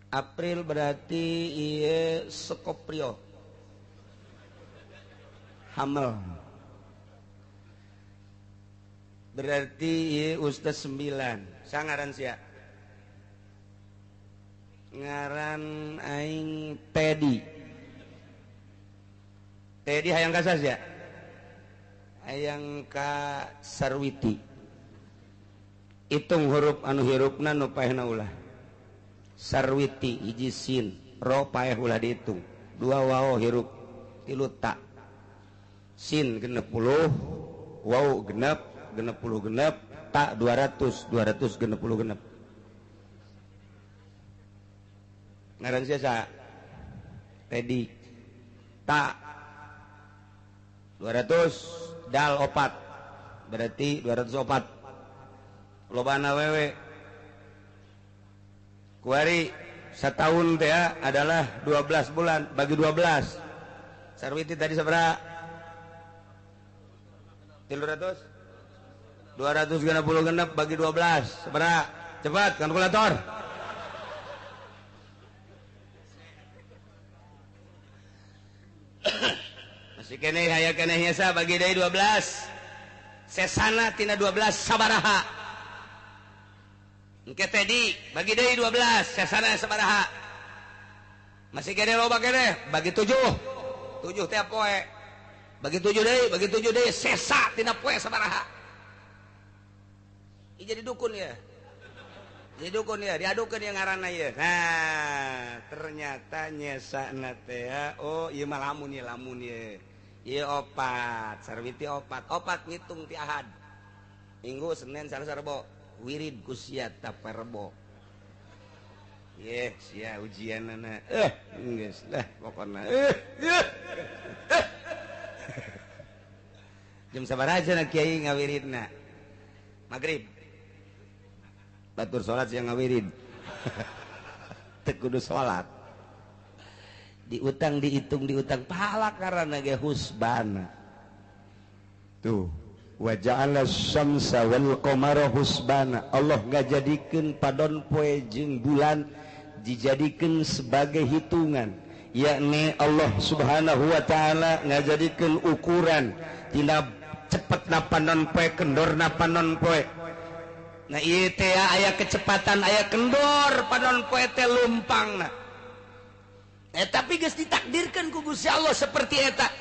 April berarti ieu Scorpio. Hamel. Berarti ieu ustaz 9. Sangaran sia. Ngaran aing Teddy. Teddy hayang ka sia? Hayang ka Sarwiti. Hitung huruf anu hirupna nu paehna ulah. Sarwiti hiji sin, ro paeh ulah dihitung. 2 waw hirup, 3 ta. Sin 60, waw genep, 66, ta 200, 266. Ngaran sia sa? Teddy. Ta 200 dal 4. Berarti 204. Lobana wewe. Kuari setahun teh adalah 12 bulan bagi 12. Sarwiti tadi sabaraha? 300 266 bagi 12 sabaraha? Cepat kalkulator. Masih keneh aya keneh nyesa bagi deui 12. Sesana tina 12 sabaraha? Engke Teddy bagi deui 12 sesana sabaraha? Masih keneh loba keneh bagi 7. 7 teh poe. Bagi 7 deui, bagi 7 deui sesa tina poe sabaraha? Ih jadi dukun ya. Jadi dukun ya, diadukeun ya ngaranna ieu. Nah, ternyata nyesana teh oh ieu mah lamun ieu lamun ieu. Ieu opat, Sarwiti opat. Opat ngitung ti Ahad. Minggu, Senin, Selasa, Rebo. Wirid ku sia taparebo. Ye, sia ujianana. Geus lah pokona. Jam sabaraha cenah kiai ngawiridna? Magrib. Batur salat siang ngawirid. Teu kudu salat. Diutang dihitung diutang pahala karena ge husbana. Tuh. Wa ja'ala syamsa wal qamara husbana. Allah ngajadikeun padon poe jeung bulan dijadikeun sebagai hitungan. Yakni Allah Subhanahu wa ta'ala ngajadikeun ukuran tina cepet na panon poe, kendor na panon poe. Nah ieu teh aya kecepatan, aya kendor, panon poe teh lumpangna. Tapi geus ditakdirkeun ku Gusti Allah seperti eta.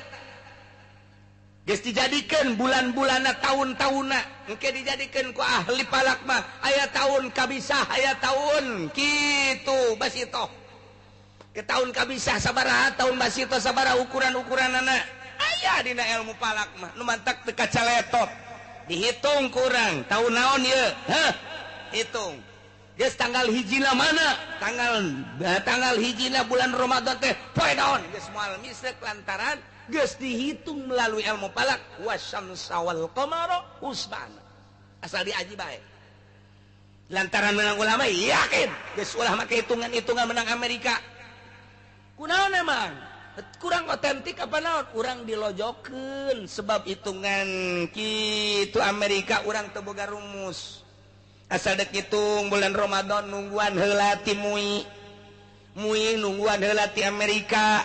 Geus dijadikeun bulan-bulanna, tahun-tahunna, engke dijadikeun ku ahli falak mah aya tahun kabisah, aya tahun kitu basitoh. Ke tahun kabisah sabaraha, tahun basitoh sabaraha, ukuran-ukuranana aya dina ilmu falak mah. Nu mantak teu kacaletot. Dihitung kurang tahun naon ieu? Heh, hitung. Geus tanggal hijina mana? Tanggal hijina bulan Ramadan teh poe naon? Geus moal misrek lantaran geus dihitung melalui ilmu falak. Wasyamsa wal qamara husbana. Asal diaji bae. Lantaran menang ulama yakin geus ulah make hitungan-hitungan menang Amerika. Kunaon emang? Kurang otentik apa naon? Urang dilojokeun sebab hitungan kitu Amerika urang teu boga rumus. Asal dek hitung bulan Ramadan nungguan heula ti MUI. MUI nungguan heula ti Amerika.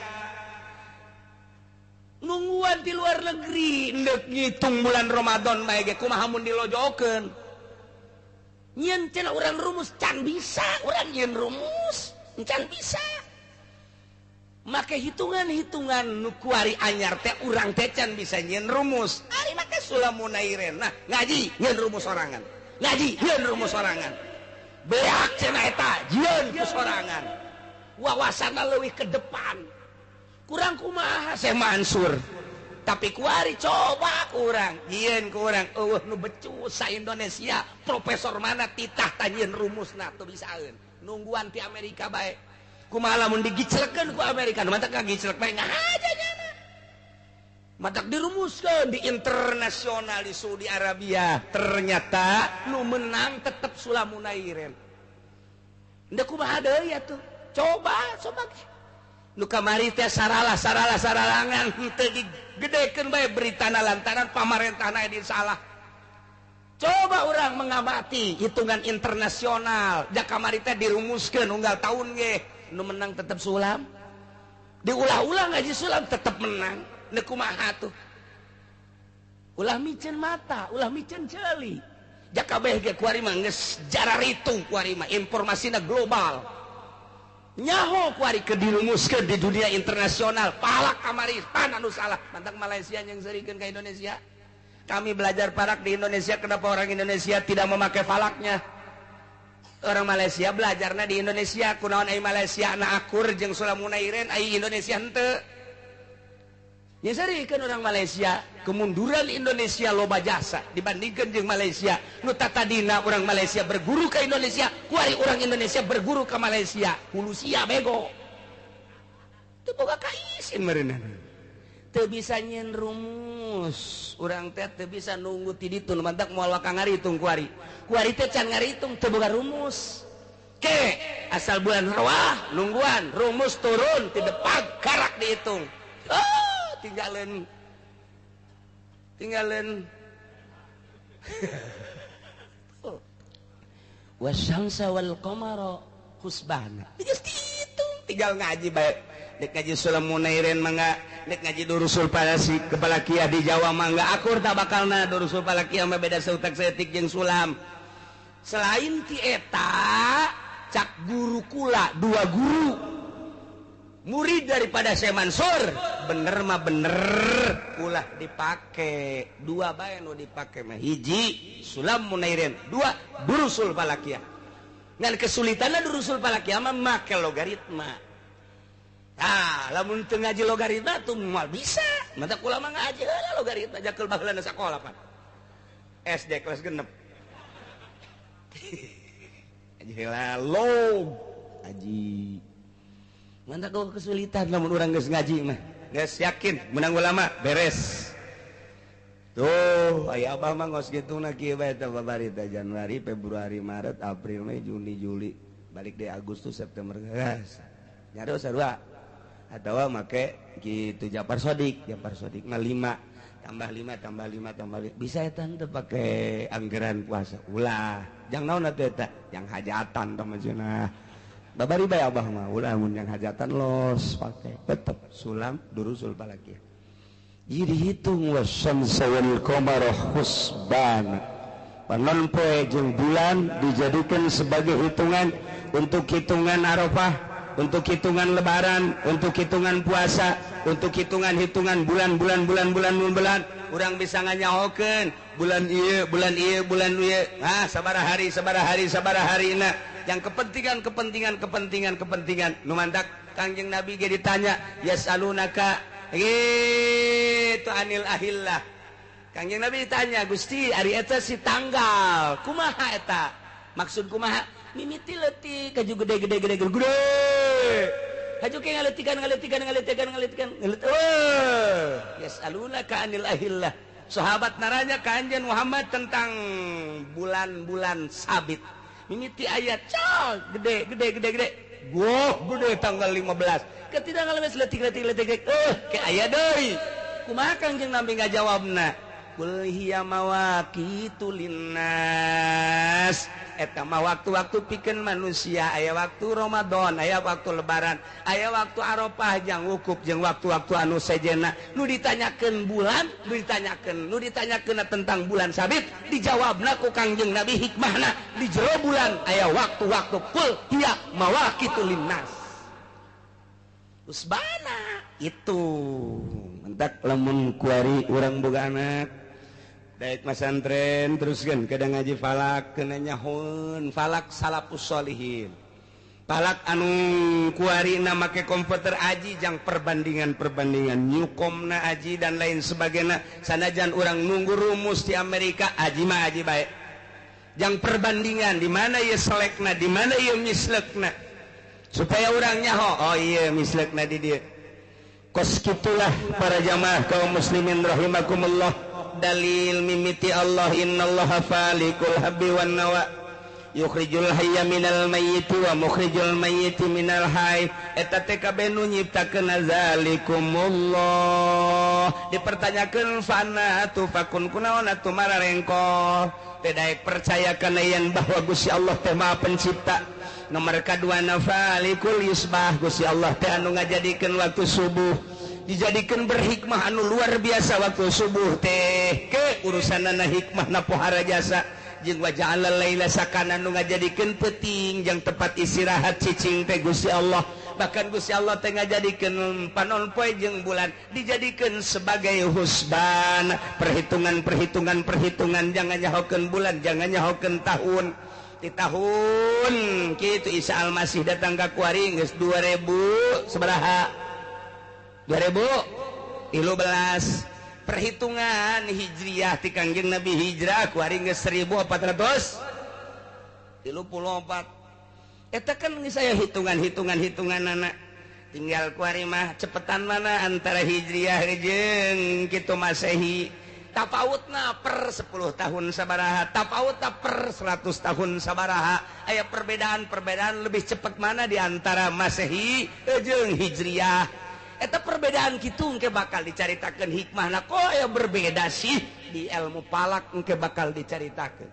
Nungguan di luar negeri ndek ngitung bulan Ramadan bae ge kumaha mun dilojokeun. Nyieun cenah urang rumus can bisa, urang nyieun rumus can bisa. Make hitungan-hitungan nu kuari anyar teh urang teh can bisa nyieun rumus. Ari make Sulamunairen. Nah, ngaji nyieun rumus sorangan. Ngaji nyieun rumus sorangan. Beak cenah eta jieun ku sorangan. Wawasanna leuwih ke depan. Kurang kumaha Syekh Mansur. Tapi kuari coba kurang, jieun kurang eueuh nu becus sa Indonesia, profesor mana titah tanyieun rumusna teu bisaeun. Nungguan ti Amerika bae. Kumaha lamun digiclekeun ku Amerika, nu matak ngagiclek bae ngahaja nyana. Matak dirumuskeun di internasional di Saudi Arabia, ternyata nu menang tetep Sulamunairen. Ndek kumaha deui atuh? Coba coba nu kamari teh saralah saralah saralangan henteu digedekeun bae beritana lantaran pamarentahna di salah. Coba orang mengamati hitungan internasional, da kamari teh dirumuskeun unggal tahun ge nu menang tetep Sulam. Diulah-ulah ngaji Sulam tetep menang. Ndek kumaha tuh? Ulah miceun mata, ulah miceun ceuli. Jakabeh ge kuari mah geus jararitung kuari mah informasina global. Nyaho kuari ke dirumuskeun di dunia internasional. Palak kamari pan anu salah. Mantak Malaysia yang serikeun ka Indonesia. Kami belajar falak di Indonesia, kenapa orang Indonesia tidak memakai falaknya? Orang Malaysia belajarna di Indonesia, kunaon ai Malaysia na akur jeung Sulamunairen ai Indonesia henteu. Nya serikeun orang Malaysia, kemunduran Indonesia loba jasa dibandingkeun jeung Malaysia. Nu tatadina orang Malaysia berguru ke Indonesia, kuari orang Indonesia berguru ke Malaysia. Hulu sia bego. Teu boga kaisin meureunana. Teu bisa nyieun rumus. Urang teh teu bisa nunggu ti ditu, nu mantak moal waka ngaritung kuari. Kuari teh can ngaritung teu boga rumus. Ke asal bulan rawah nungguan rumus turun ti depan karak dihitung. Oh, tinggalin tinggalin wasyamsa wal qamara husbana. Geus dihitung tinggal ngaji bae. Dek ngaji Sulamunairen mangga, dek ngaji Durusul Falasi Kepalakiah di Jawa mangga akur tak bakalna Durusul Falakiyah mah beda seutak saeutik jeung Sulam. Selain ti eta cak guru kula dua guru murid daripada Syekh Mansur, bener mah bener ulah dipake dua bae nu dipake mah hiji Sulamunairen, dua Durusul Falakiyah. Ngan kesulitanna Durusul Falakiyah mah make logaritma. Ah, lamun teu ngaji logaritma tuh moal bisa. Mantak kula mah ngaji heula logaritma jakeul baheulana sakola pan. SD kelas 6. Ngaji heula log aji. Mantak kok kesulitan lamun urang geus ngaji mah. Geus yakin menang ulama beres. Tuh, aya abah mah ngos gitungna kieu bae teh babari teh Januari, Februari, Maret, April, Mei, Juni, Juli, balik deh Agustus, September geus. Nyaro sarua. Atau make gitu Japar Sodik, Japar Sodik mah 5 tambah 5 tambah 5 tambah 5. Bisa eta teu pake anggaran puasa. Ulah, jang naon atuh eta? Jang hajatan tah maksudna. Babari bae abah mah ulah mun yang hajatan los pake tetep sulam durusul falakiyah. Jadi dihitung wasyamsa wal qamara husbana. Panon poe jeung bulan dijadikan sebagai hitungan untuk hitungan Arafah, untuk hitungan lebaran, untuk hitungan puasa, untuk hitungan-hitungan bulan-bulan bulan-bulan bulan. Urang bisa nganyahokeun bulan ieu, bulan ieu, bulan ieu. Ah, sabaraha hari, sabaraha hari, sabaraha harina. Yang kepentingan, kepentingan, kepentingan, kepentingan. Nu mantak Kangjeng Nabi ge ditanya, yasalunaka gitu anil ahillah. Kangjeng Nabi ditanya, Gusti, ari eta si tanggal, kumaha eta? Maksud kumaha? Mimiti leutik kaju gede gede gede gede. Haju ke ngaletikan ngaletikan ngaletikan ngaletikan ngalet. Yasalunaka anil ahillah. Sahabat naranya ka Anjeun Muhammad tentang bulan-bulan sabit. Mimiti ayat cal gede gede gede gede. Goh gede tanggal 15. Ketika ngalemes letik letik letik ke aya deui. Kumaha Kangjeng Nabi ngajawabna? Qul hiya mawaqitu linnas. Eta mah waktu-waktu pikeun manusia, aya waktu Ramadan, aya waktu lebaran, aya waktu Arafah jeung wukuf jeung waktu-waktu anu sejenna. Nu ditanyakeun bulan, nu ditanyakeun tentang bulan sabit, dijawabna ku Kangjeng Nabi hikmahna di jero bulan aya waktu-waktu qul hiya mawaqitu linnas. Usbana itu mentak lamun kuari urang boga anak daek masantren terus kan kadang ngaji falak kena nyahun falak salafus sholihin falak anu kuari na make komputer aji jang perbandingan-perbandingan nyukomna aji dan lain sebagainya sanajan urang nunggu rumus di Amerika aji mah aji baik jang perbandingan di mana ieu selekna di mana ieu mislekna supaya urang nyaho oh iya mislekna di dieu. Kos kitulah para jamaah kaum muslimin rahimakumullah. Dalil mimiti Allah innallaha falikul habbi wan nawa yukhrijul hayya minal mayyiti wa mukhrijul mayyiti minal hayy. Eta teh kabeh nu nyiptakeun zalikumullah. Dipertanyakeun fana tufakun kunaon atuh mararengko teh daek percaya kana yen bahwa Gusti Allah teh Maha Pencipta. Nomor kadua falikul yusbah Gusti Allah teh anu ngajadikeun waktu subuh dijadikan berhikmah anu luar biasa waktu subuh teh ke urusanana hikmah na pohara jasa jeung waja'alal laila sakana nu ngajadikeun peuting jeung tempat istirahat cicing teh Gusti Allah. Bahkan Gusti Allah teh ngajadikeun panon poe jeung bulan dijadikeun sebagai husban perhitungan perhitungan perhitungan jangan nyahokeun bulan jangan nyahokeun tahun di tahun kitu Isa Almasih datang ka kuari geus 2000 sabaraha 2013 perhitungan hijriah ti Kangjeng Nabi hijrah kuari geus 1434. Eta kan geus aya hitungan-hitungan hitunganana tinggal kuari mah cepetan mana antara hijriah jeung kitu Masehi. Tapautna per 10 tahun sabaraha, tapautna per 100 tahun sabaraha. Aya perbedaan-perbedaan lebih cepat mana di antara Masehi jeung hijriah. Eta perbedaan kitu engke bakal dicaritakeun hikmahna kok aya berbeda sih di ilmu falak engke bakal dicaritakeun.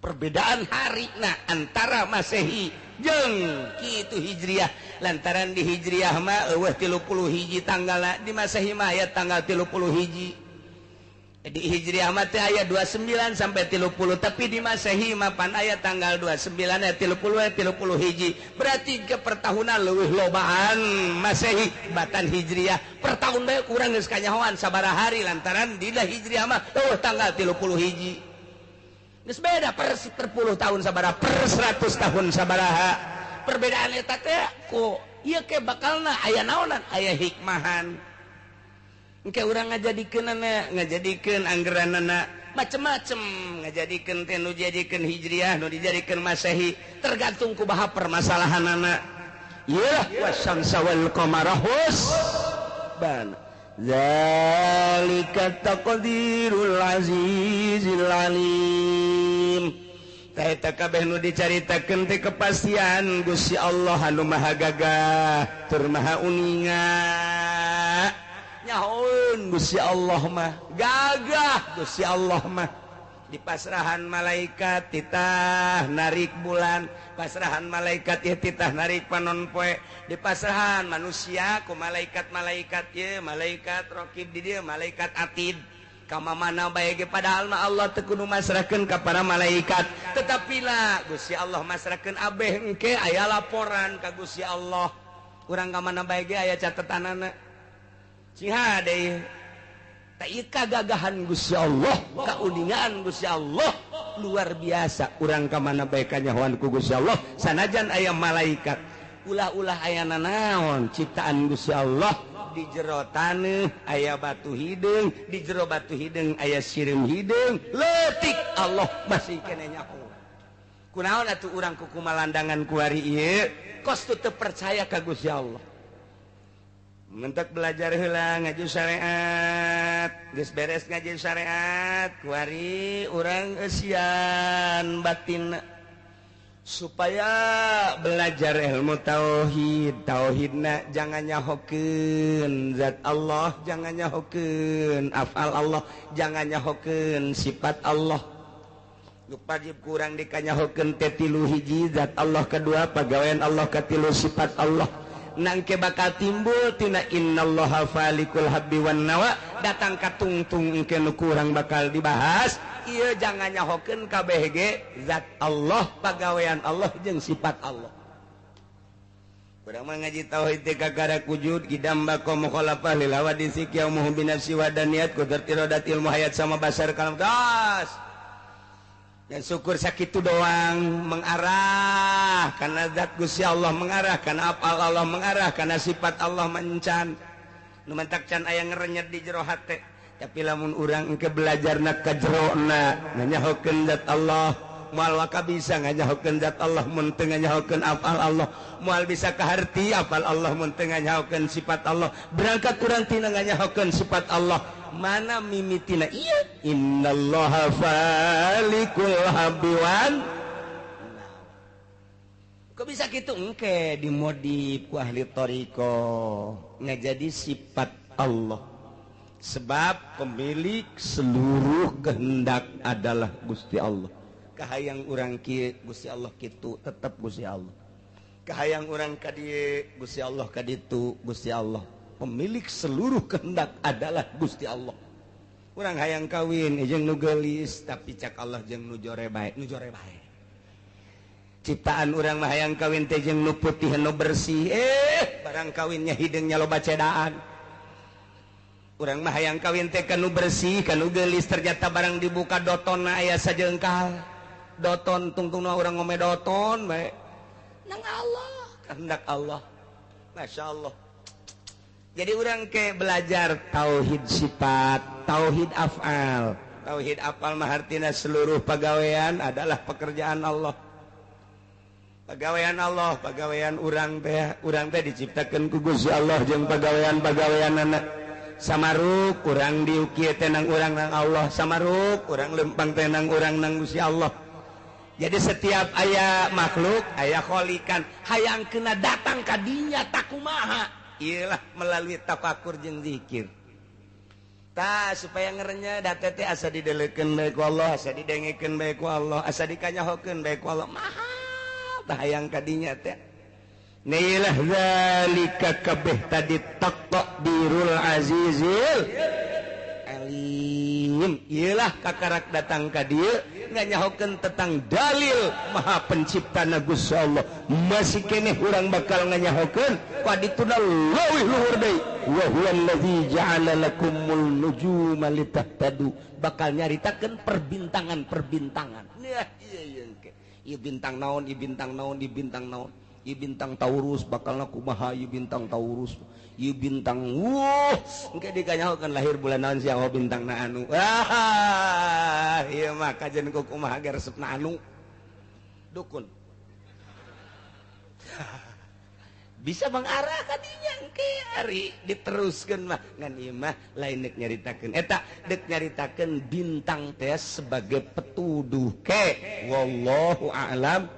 Perbedaan harina antara Masehi jeung kitu hijriah lantaran di hijriah mah eueuh 30 hiji tanggalna di Masehi mah aya tanggal 30 hiji. Di hijriah mah teh aya 29 sampai 30 tapi di Masehi mah pan aya tanggal 29 aya 30 aya 30 hiji. Berarti ke pertahunan leuwih lobaan Masehi batan hijriah. Per tahun bae kurang geus kanyahoan sabaraha hari lantaran dina hijriah mah eueuh tanggal 30 hiji. Geus beda per 10 tahun sabaraha per 100 tahun sabaraha. Perbedaan eta teh ku ieu ke bakalna aya naonan aya hikmahan. Engke urang ngajadikeunana ngajadikeun anggeranana macem-macem ngajadikeun teh nu dijadikeun hijriah nu dijadikeun Masehi tergantung kumaha permasalahanana. Yeuh wasyamsa wal qamara husban zalika taqdirul azizil alim. Tah eta kabeh nu dicaritakeun teh kepastian Gusti Allah anu Maha Gagah tur Maha Uninga. Nyahoeun Gusti Allah mah gagah Gusti Allah mah Di pasrahan malaikat titah narik bulan, pasrahan malaikat ya titah narik panon poe, di pasrahan manusia ku malaikat-malaikat ya, malaikat raqib di dieu, malaikat atid. Kama mana bae ge padahal mah Allah teu kudu masrahkeun ka para malaikat, tetapi lah Gusti Allah masrahkeun abeh engke aya laporan ka Gusti Allah. Urang ka mana bae ge aya catetanana. Sing hade kagagahan Gusti Allah, kauningaan Gusti Allah luar biasa. Urang ka mana bae kanyahoan ku Gusti Allah sanajan aya malaikat, ulah-ulah aya nanaon ciptaan Gusti Allah. Di jero taneuh aya batu hideung, di jero batu hideung aya sireum hideung, leutik Allah masih keneh nyaho. Kunaon atuh urang ku kumalandangan kuari ieu kos teu percaya ka Gusti Allah. Mentek belajar heula ngaji syariat, geus beres ngaji syariat, kuari urang eusian batin supaya belajar ilmu tauhid. Tauhidna jangan nyahokeun zat Allah, jangan nyahokeun afal Allah, jangan nyahokeun sifat Allah. Nu wajib kurang dikanyahokeun teh tilu hiji zat Allah, kedua pagawean Allah, katilu sifat Allah. Nangke bakal timbul tina innallaha falikul habbi wan nawa, datang ka tungtung engke nu kurang bakal dibahas. Ieu jangan nyahokeun kabeh ge zat Allah, pagawean Allah jeung sifat Allah. Urang mah ngaji tauhid teh kakara wujud kidam baqa mukhalafah lil hawadisi qiyamuhu bi nafsi wa daniyat qudrat iradat ilmu hayat sama basar kalam gas. Dan syukur sakitu doang mengarah karena zat Gusti Allah, mengarah karena apal Allah, mengarah karena sifat Allah mencan. Nu mentak can aya ngerenyet di jero hate. Tapi lamun urang engke belajarna ka jerona nganyahokeun zat Allah, moal waka bisa nganyahokeun zat Allah mun teu nganyahokeun afal Allah, moal bisa kaharti afal Allah mun teu nganyahokeun sifat Allah. Berangkat urang tina nganyahokeun sifat Allah, mana mimitina ieu innallaha falikul habbi wan. Kok bisa kitu engke dimodif ku ahli thariqah ngajadi sifat Allah. Sebab pemilik seluruh kehendak adalah Gusti Allah. Kahayang urang kieu Gusti Allah kitu, tetep Gusti Allah. Kahayang urang ka dieu Gusti Allah ka ditu Gusti Allah. Pemilik seluruh kehendak adalah Gusti Allah. Urang hayang kawin jeung nu geulis, tapi cak Allah jeung nu jore bae, nu jore bae. Ciptaan urang mah hayang kawin teh jeung nu putih nu bersih, barang kawinnya hideungnya loba cedaan. Urang mah hayang kawin teh ka nu bersih, ka nu geulis, ternyata barang dibuka dotonna aya sajengkal. Doton tungtungna urang ngome doton bae. Nang Allah, kehendak Allah. Masya Allah. Jadi orang ke belajar tauhid sifat, tauhid af'al. Tauhid af'al mah artina seluruh pagawean adalah pekerjaan Allah. Pagawean Allah, pagawean urang teh diciptakeun ku Gusti Allah jeung pagawean-pagaweanana. Samaruk urang diukir tenang urang nang Allah, samaruk urang lempang tenang urang nang Gusti Allah. Jadi setiap aya makhluk, aya kholikan, hayang kena datang ka dinya takumaha. Iyalah melalui tafakur jeung zikir. Tah supaya ngerenya da teh asa didelekeun bae ku Allah, asa didengekeun bae ku Allah, asa dikanyahokeun bae ku Allah. Maha tah hayang ka dinya teh. Nailah zalika kabeh tadi taqdirul azizil alim. Iyalah kakarak datang ka dieu nganyahokeun tentang dalil maha penciptana Gusti Allah. Masih keneh urang bakal nganyahokeun padituna leuwih luhur deui. Wa huwallazi ja'ala lakumul nujuma litahtadu. Bakal nyaritakeun perbintangan-perbintangan. Nah, ieu ieu engke. Ieu bintang naon, ieu bintang naon, ieu bintang naon. Ieu bintang Taurus bakalna kumaha, ieu bintang Taurus, ieu bintang wuh, engke dikanyahokeun lahir bulan naon sia oh bintangna anu. Ah, ieu mah kajen ku kumaha ge resepna anu. Dukun. Bisa mengarah ka dinya engke ari diteruskeun mah ngan ieu mah lain deuk nyaritakeun eta deuk nyaritakeun bintang teh sebagai petuduh ke wallahu a'lam.